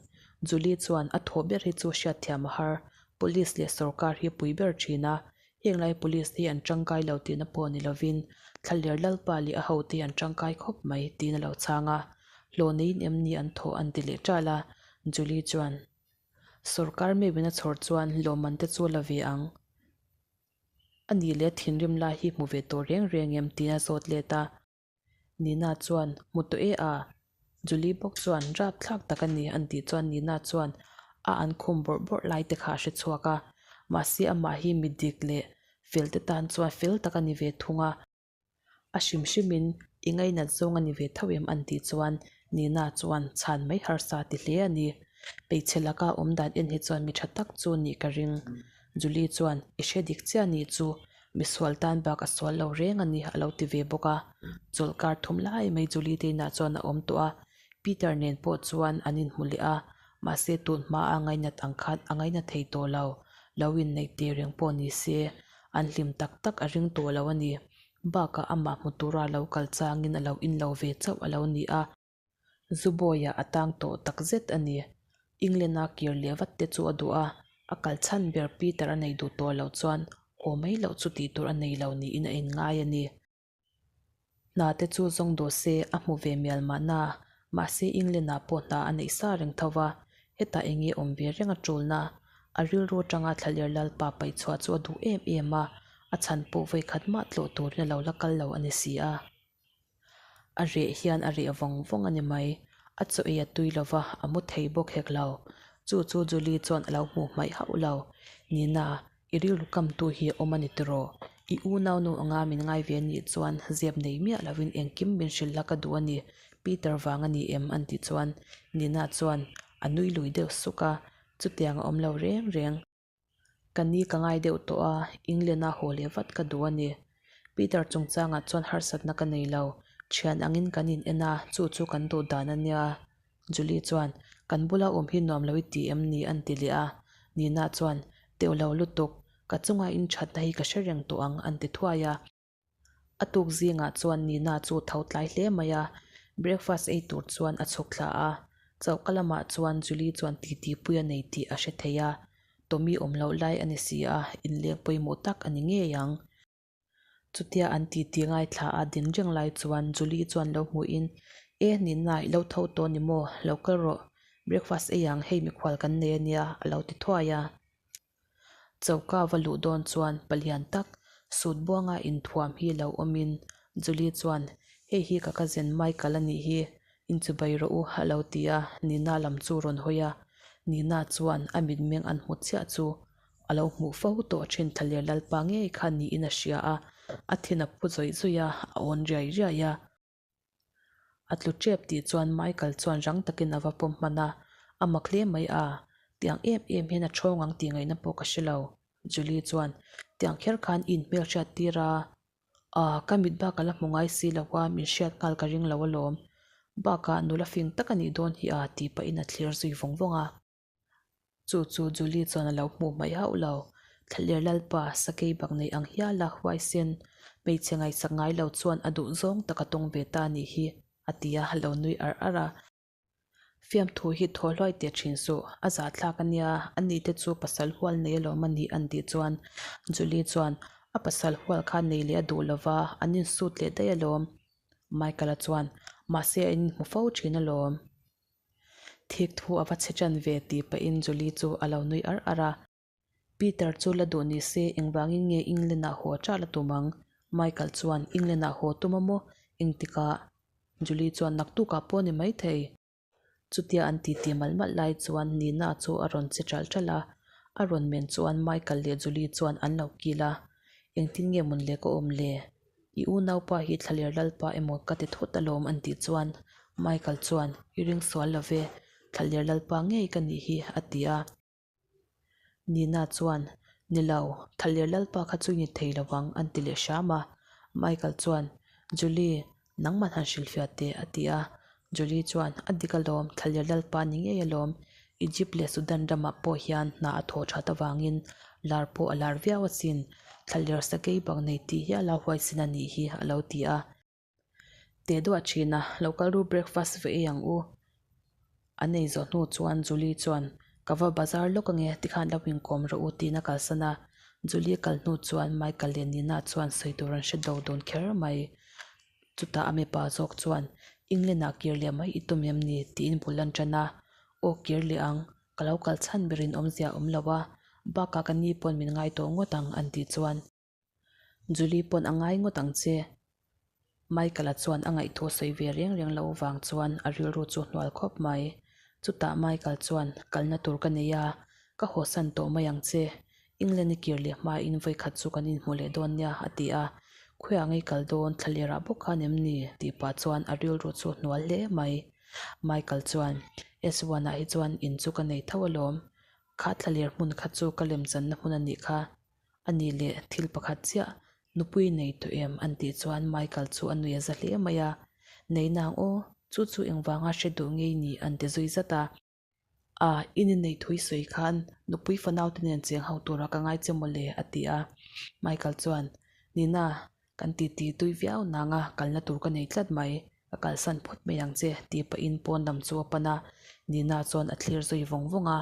A: Julie chuan a thawh ber hi chu hriatthiam a har, Police leh sawrkar hi pui ber thin a, Heng lai police te hi an tangkai lo tihna pawh ni lovin Thlaler Lalpa leh a hote hi an tangkai khawp mai tiin a lo chhang a. Hlawh neiin em ni an thawh an ti leh ṭal a, Julie chuan Sawrkar meuhin a chhawr chuan lawmman te chu a la ve ang. A nih leh thinrim lai hi hmu ve tawh reng reng em tiin a zawt let a. Nina chuan, Hmu tawh e a? Julie bawk chuan, Rap thlak tak a ni, an tih chuan Nina chuan a an khum bawrh bawrh lai te kha a hre chhuak a. Mahse amah hi mi dik leh fel te tan chuan fel tak a ni ve thung a. A hrim hrimin i ngainat zawng a ni ve tho em an tih chuan Nina chuan chhan mai harsa ti hle a ni. Hmeichhe laka awm dan en hi chuan mi tha tak chu nih ka ring. Julie chuan, I hre dik chiah nih chu, misual tan bak a sual lo reng a ni, a lo ti ve bawk a. Chawlhkar thum lai mai Julie te inah chuan a awm tawh a, Peter nen pawh chuan an inhmu leh a, mahse tun hma a ngainat ang khan a ngaina thei tawh lo, lo inneih tir reng pawh ni se, an hlim tak tak a ring tawh lo a ni. Bakah amah hmu tura lo kal changin a lo in lo ve chauh a lo ni a. Zubawiah a tang tawh takzet a ni. England-a kir leh vat te chu a duh a, a kal chhan ber Peter a nei duh tawh loh chuan haw mai loh chu tih tur a nei lo niin a inngai a ni. Hna te chu zawng duh se a hmu ve mial mahna, mahse England-ah pawh hna a neih sa reng tho va, hetah eng nge awm ve reng a tulna? A rilru atanga thlaler Lalpa paihchhuah chu a duh em em a, a chhan pawh vawikhat mah tlawh turin a lo la kal lo a ni si a. A reh hian a reh vawng vawng a ni mai. A chaw ei a tui lo va, a mu thei bawk hek lo. Chu chu Julie chuan a lo hmuh hmaih hauh lo. Nina, i rilru kamtu hi a awm a ni tiraw? I unaunu anga min ngai ve anih chuan zep nei miah lovin engkim min hrilh la ka duh a ni, Peter vang a ni em? an tih chuan Nina chuan a nui lui deuh suk a, chutiang a awm lo reng reng. Ka ni ka ngai deuh tawh a, England-a haw leh vat ka duh a ni. Peter chungchangah chuan harsatna ka nei lo, thian angin kan in en a, chu chu kan duh dan a nia. Julie chuan, Kan bula awm hi nuam lo i ti em ni? an ti leh a. Nina chuan, Teuh lo lutuk, ka chunga inthatna hi ka hre reng tawh ang, an ti thuai a. A tuk zingah chuan Nina chu tho tlai hle mai a, breakfast ei tur chuan a chhuk thla a. Choka lamah chuan Julie chuan titi pui a nei tih a hre thei a, Tommy awm loh lai a ni si a, inleng pawimawh tak a ni ngei ang. Chutia an titi ngaithla a din reng lai chuan Julie chuan lo hmuhin, E Nina, i lo tho tawh ni maw? Lo kal rawh, breakfast ei ang, hei mikhual kan nei a nia, a lo ti thuai a. Choka va luh dawn chuan palian tak sut buanga inthuam hi lo awmin Julie chuan, Hei hi ka cousin Michael a nih hi, inchubai rawh u a lo ti a, Nina lam chu rawn hawi a. Nina chuan a mitmeng an hmu chiah chu a lo hmuh fo tawh thin Thlaler Lalpa ngei kha niin a hria a, a thin a phu zawih zawih a, a awn riai riai a. A tlu tep tih chuan Michael chuan rang takin a va pawm hman a, a mak hle mai a, tiang em em hian a thawng ang tih ngaihna pawh ka hre lo. Julie chuan, Tiang kher khan i inhmel hriat tir a, ah, ka mit bak a la hmu ngai si lo a, min hriat nghal ka ring lo alawm. Bakah nula fing tak a nih dawn hi a, tih pahin a thlir zui vawng vawng a. Chu chu Julie chuan a lo hmuh hmaih hauh lo. Thlaler Lalpa, sakei bak nei ang hial a, huaisen, hmeichhe ngaihsak ngai lo chuan a duh zawng tak a tawng ve ta a nih hi, a ti a, a lo nui arh arh a. Fiamthu hi thaw hluai teh thin suh, a zahthlak a nia, a ni te chu pasal hual nei alawm a nih an tih chuan Julie chuan a pasal hual kha nei leh a duh lova, an insut leh daih alawm. Michael-a chuan, Mahse a inhmu fo thin alawm. Thik thu a va chhe ṭan ve tih pahin Julie chu a lo nui ar ar a. Peter chu la duh ni se engvangin nge England-ah haw ṭah la tum ang? Michael chuan England-ah haw tum a maw? Engtikah? Julie chuan naktukah pawh a ni maithei. Chutia an titi malh malh lai chuan Nina chu a rawn che ṭalh ṭalh a. A rawn men chuan Michael leh Julie chuan an lo kil a. Engtin nge mawn le ka awm le? I unaupa hi thlaler lalpa emaw ka ti thut alawm an tih chuan Michael chuan I ring sual lo ve, thlaler lalpa ngei ka nih hi a ti a. Nina chuan Ni lo, thlaler lalpa kha chu i ni thei lo ang an ti leh hram a. Michael chuan Julie, nangman han hrilhfiah teh a ti a. Julie chuan A dik alawm, thlaler lalpa ni ngei alawm. Egypt leh Sudan ramah pawh hian hna a thawh that avangin lar pawh a lar viau asin. Thlaler sakei bak nei tih hial a huaisin a nih hi a lo ti a. Teh duah thin a, lo kal ru breakfast ve ei ang u. An ei zawh hnu chuan Julie chuan Ka va bazar lawk ange tikhan lo inkawm rawh u tiin a kalsan a. Julie kal hnu chuan Michael leh Nina chuan sawi tur an hre do dun kher mai. Chutah a mipa zawk chuan, England-ah kir leh mai i tum em ni? tiin bul an tan a. Aw kir leh ang, ka lo kal chhan berin awmzia a awm lo a, bakah ka ni pawn min ngai tawh ngawt ang an tih chuan. Julie pawn a ngai ngawt ang che. Michael-a chuan a ngaihthu sawi ve reng reng loh vang chuan a rilru chu hnual khawp mai. Chutah Michael chuan, Kalna tur ka nei a, ka hawsan tawh mai ang che. England i kir leh hmain vawikhat chu kan inhmu leh dawn nia, a ti a. Khawiah ngei kal dawn thlalerah bawk khan em ni? tih pah chuan a rilru chu hnual hle mai. Michael chuan, S-one-ah hi chuan in chu ka nei tho alawm. Kha thlaler hmun kha chu ka lemchanna hmun a nih kha. A ni leh thil pakhat chiah nupui nei tawh em? an tih chuan Michael chu a nui a za hle mai a. Nei nang aw, chu chu engvanga hre duh ngei ni? an ti zui zat a. A, in inneih thui sawi khan nupui fanau te nen cheng ho tura ka ngai che mawle, a ti a. Michael chuan, Nina, kan titi tui viau nanga kalna tur ka nei tlat mai. Ka kalsan phawt mai ang che, tih pahin pawn lam chu a pan a. Nina chuan a thlir zui vawng vawng a,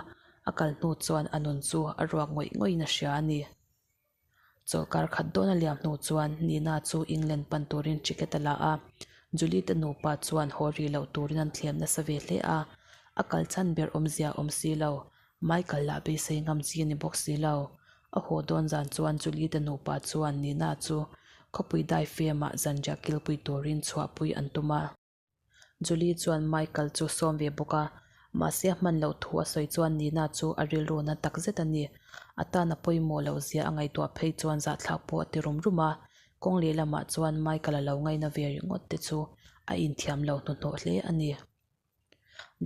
A: a kal hnu chuan a nun chu a ruak ngawih ngawih in a hria a ni. Chawlhkar khat dawn a liam hnu chuan Nina chu England pan turin ticket a la a, Julie te nupa chuan haw rih loh turin an thlem nasa ve hle a, a kal chhan ber awmzia a awm si lo, Michael lah beisei ngam chi a ni bawk si lo. A haw dawn zan chuan Julie te nupa chuan Nina chu khawpui dai femah zanriah kilpui turin chhuahpui an tum a. Julie chuan Michael chu sawm ve bawk a, mahse a hman loh thu a sawi chuan Nina chu a rilru na tak zet a ni. A tan a pawimawh loh zia a ngaihtuah phei chuan zahthlak pawh a ti rum rum a, kawng lehlamah chuan Michael a lo ngaina ve ringawt te chu a inthiam lo hnuhnawh hle a ni.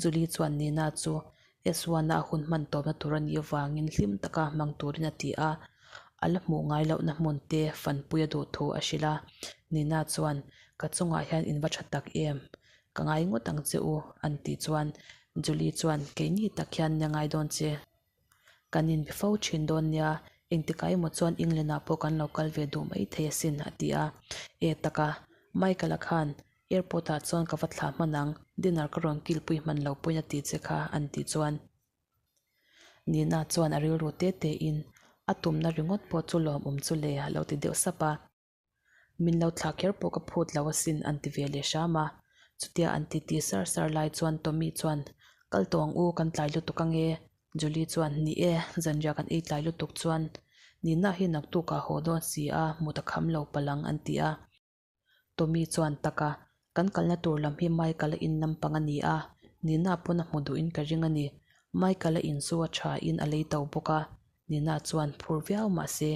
A: Julie chuan Nina chu S1-a a hun hman tawpna tur a nih avangin hlim taka hmang turin a ti a, a la hmuh ngai lohna hmun te fanpui a duh thu a hrilh a. Nina chuan, Ka chungah hian in va tha tak em? Ka ngai ngawt ang che u, an tih chuan Julie chuan, Keini tak hian nia ngai dawn che. Kan inbe fo thin dawn nia, engtikah emaw chuan England-ah pawh kan lo kal ve duh mai thei asin, a ti a. E taka, Michael-a khan Airport ah chuan ka va thlah hman ang, dinner ka rawn kilpui hman lo pawhin a ti che kha an tih chuan Nina chuan a rilru te te in a tumna ringawt pawh chu lawmawm chu le a lo ti deuh sap a. Min lo thlah kher pawh ka phut lo asin an ti ve leh hram a. Chutia an ti ti sar sar lai chuan Tommy chuan kal tawh ang u kan tlai lutuk ange Julie chuan ni e, zanriah kan ei tlai lutuk chuan Nina hi naktukah haw dawn si a mut a kham lo palh ang an ti a. Tommy chuan taka kan kalna tur lam hi Michael-a in lampang a ni a, Nina pawn a hmu duhin ka ring a ni. Michael-a in chu a tha in a lei to bawk a, Nina chuan phur viau mah se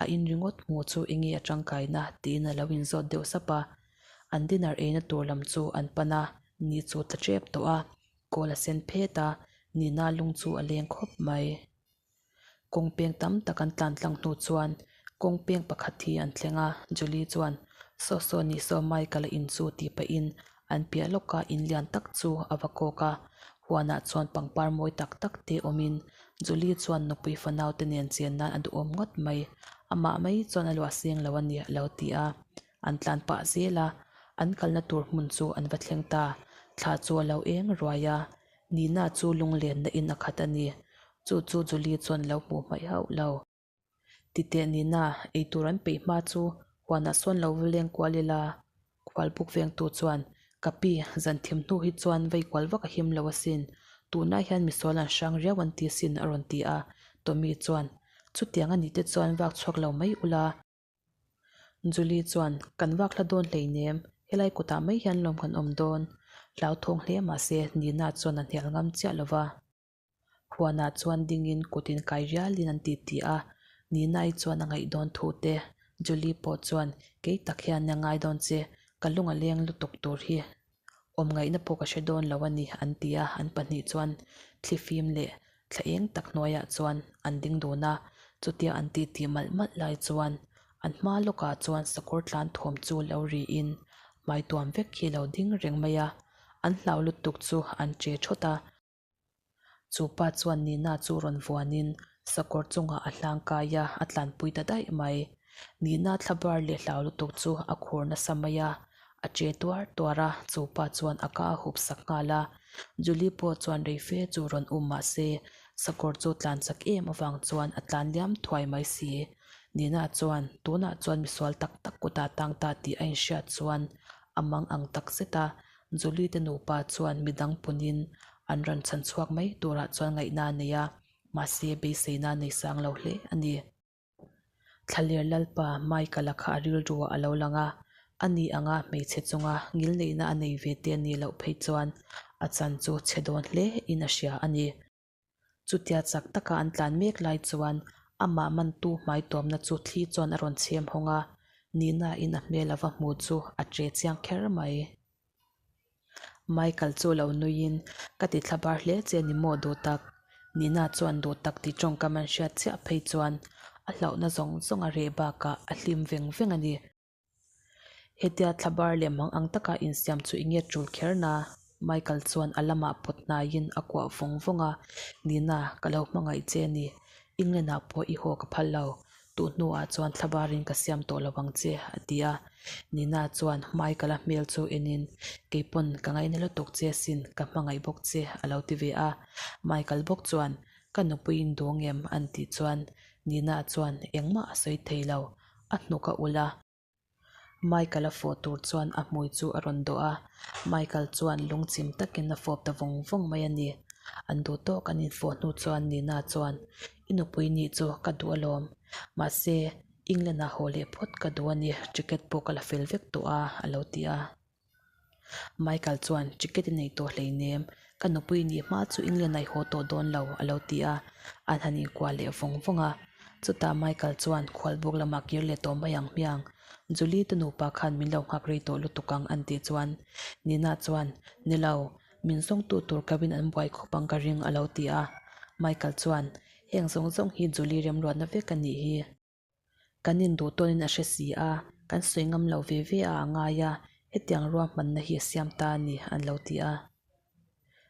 A: a in ringawt hmu chu enge a tangkaina tiin a lo inzawt deuh sap a. An dinner eina tur lam chu an pan a, ni chu tla tep tawh a, kawl a sen phet a, Nina lung chu a leng khawp mai. Kawng peng tam tak an tlan tlang hnu chuan kawng peng pakhat hi an thleng a, Julie chuan Saw saw nih saw Michael a in chu tih pahin an piah lawka in lian tak chu a va kawk a, huanah chuan pangpar mawi tak tak te awmin Julie chuan nupui fanau te nen chen nan a duhawm ngawt mai, amah mai chuan a luah seng lo a ni a lo ti a, an tlan pah zel a, an kalna tur hmun chu an va thleng ta, thla chu a lo eng ruai a, Nina chu lunglenna in a khat a ni. Chu chu Julie chuan lo hmuh hmaih hauh lo. Titeh Nina, eitur an peih hma chu huanah sawn lo va leng kual ila. Khual buk vengtu chuan, Ka pi, zan thim hnu hi chuan vei kual vak a him lo asin. Tunah hian misual an hrang riau an ti sin a rawn ti a. Tommy chuan, Chutiang a nih te chuan vak chhuak lo mai ula. Julie chuan, Kan vak hla dawn hleinem, helai kutah mai hian lawm kan awm dawn. Hlauthawng hle mahse Nina chuan a hnial ngam chiah lo va. Huanah chuan dingin kut inkai rialin an ti ti a, Nina-i chuan a ngaih dawn thu te, Julie pawh chuan, Kei tak hian a ngai dawn che, ka lung a leng lutuk tur hi. Awm ngaihna pawh ka hre dawn lo a ni, an ti a, an pahnih chuan thlifim leh thla eng tak hnuaiah chuan an ding dun a, chutia an titi malh malh lai chuan an hma lawkah chuan sakawr tlan thawm chu lo riin hmai tuam vek hi lo ding reng mai a, an hlau lutuk chu an che thawt a. Chu pa chuan Nina chu rawn vuanin sakawr chungah a hlang kai a, a tlanpui ta daih mai. Nina thla bar leh hlau lutuk chu a khur nasa mai a, a che tuar tuar a, chu pa chuan a ka a hup sak nghal a. Julie pawh chuan rei fe chu rawn um mah se, sakawr chu tlan chak em avang chuan a tlan liam thuai mai si. Nina chuan tunah chuan misual tak tak kutah tang ta tih a inhriat chuan a mang ang tak zet a, Julie te nupa chuan midang punin an rawn chhan chhuak mai turah chuan ngaihna a nei a, mahse beiseina a nei sang lo hle a ni. Thlaler Lalpa Michael-a kha a rilruah a lo lang a, a ni anga hmeichhe chunga ngilneihna a nei ve te a nih loh phei chuan a chan chu chhe dawn hle in a hria a ni. Chutia chak taka an tlan mek lai chuan amah mantu hmai tuamna chu thli chuan a rawn chhem hawng a, Nina-in a hmel a va hmu chu a che chiang kher mai. Michael chu lo nuiin, Ka ti thla bar hle che ni maw duh tak? Nina chuan duh tak tih tawngkam an hriat chiah phei chuan a hlauhna zawng zawng a reh bakah a hlim veng veng a ni. Hetia thlabar leh mang ang taka insiam chu i nge tul kher na? Michael chuan a lamah pawt hnaiin a kuah vawng vawng a, Nina, ka lo hmangaih che a ni. England-ah pawh i haw ka phal lo. Tuh hnuah chuan thlabarin ka siam tawh lo ang che, a ti a. Nina chuan Michael-a hmel chu enin, Kei pawn ka ngaina lutuk che asin, ka hmangaih bawk che, a lo ti ve a. Michael bawk chuan, Ka nupui in duh ngem? an tih chuan Nina chuan engmah a sawi thei lo, a hnuk a ulh a. Michael a fawh tur chuan a hmui chu a rawn dawh a, Michael chuan lungchim takin a fawp ta vawng vawng mai a ni. An duh tawk an infawh hnu chuan Nina chuan, I nupui nih chu ka duh alawm. Mahse, England ah haw leh phawt ka duh a ni, ticket pawh ka la fel vek tawh a, a lo ti a. Michael chuan, Ticket i nei tawh hleinem, ka nupui nih hma chu England ah i haw tawh dawn lo, a lo ti a, an han inkuah leh vawng vawng a. Chutah Michael chuan, Khualbuk lamah kir leh tawh mai ang hmiang, Julie te nupa khan min lo nghak rei tawh lutuk ang an tih chuan Nina chuan, Ni lo, min zawngtu tur ka win an buai khawp ang ka ring, a lo ti a. Michael chuan, Heng zawng zawng hi Julie remruatna vek a nih hi. Kan induh tawnin a hre si a, kan sawi ngam lo ve ve a a ngai a, hetiang ruahmanna hi a siam ta a ni, an lo ti a.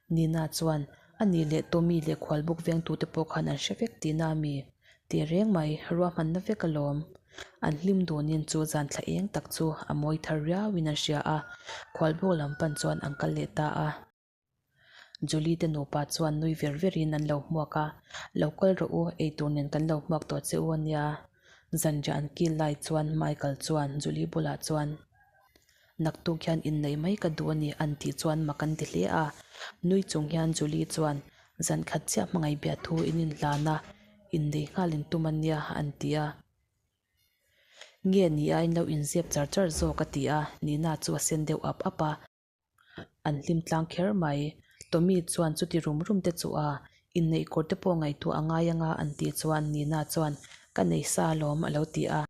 A: Nina chuan, A nih leh Tommy leh khualbuk vengtute pawh khan an hre vek tihna a mi? Tih reng mai, ruahmanna vek alawm. An hlim dunin chu zan thla eng tak chu a mawi thar riauin an hria a, khualbuk lam pan chuan an kal leh ta a. Julie te nupa chuan nui ver ver in an lo hmuak a, Lo kal rawh u, eitur nen kan lo hmuak tawh che u a nia. Zanriah an kil lai chuan Michael chuan Julie bulah chuan, Naktuk hian inneih mai ka duh a ni an tih chuan mak an ti hle a. Nui chung hian Julie chuan, Zan khat chiah hmangaih biah thu in inhlan a, innei nghal in tum a nia an ti a. Nge ni a in lo inzep char char zawk a ti a, Nina chu a sen deuh ap ap a. An hlim tlang kher mai. Tommy chuan chuti rum rum te chu a inneih kawr te pawh ngaihtuah a ngai anga an tih chuan Nina chuan ka nei sa alawm a lo ti a.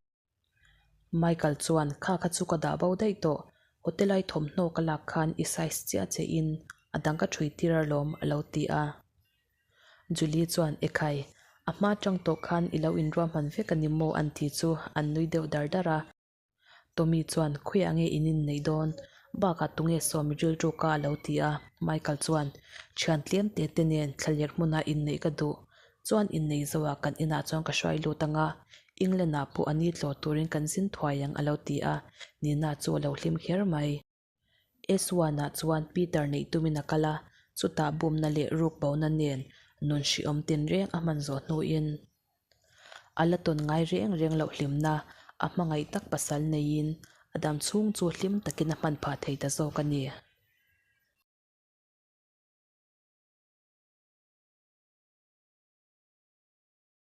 A: Michael chuan kha kha chu ka dah bo daih tawh, hotel ai thawmhnaw ka lak khan i size chiah che in a dang ka thui tir alawm a lo ti a. Julie chuan Ekhai, a hma tang tawh khan i lo inruahman vek a ni maw an ti chu an nui deuh dar dar a. Tommy chuan, Khawiah nge in inneih dawn? Bakah tunge sawmi rilru ka a lo ti a. Michael chuan, Thian tlem te te nen thlaler hmunah inneih ka duh. Chuan inneih zoah kan inah chuan ka hruai lut ang a, England ah pawh a ni tlawh turin kan zin thuai ang a lo ti a. Nina chu a lo hlim kher mai. S-one ah chuan Peter neih tumin a kal a, chutah bumna leh ruk bona nen nun hrehawm tinreng a hman zawh hnuin a la tawn ngai reng reng loh hlimna a hmangaih tak pasal neiin a dam chhung chu hlim takin a hman phah thei ta zawk a ni.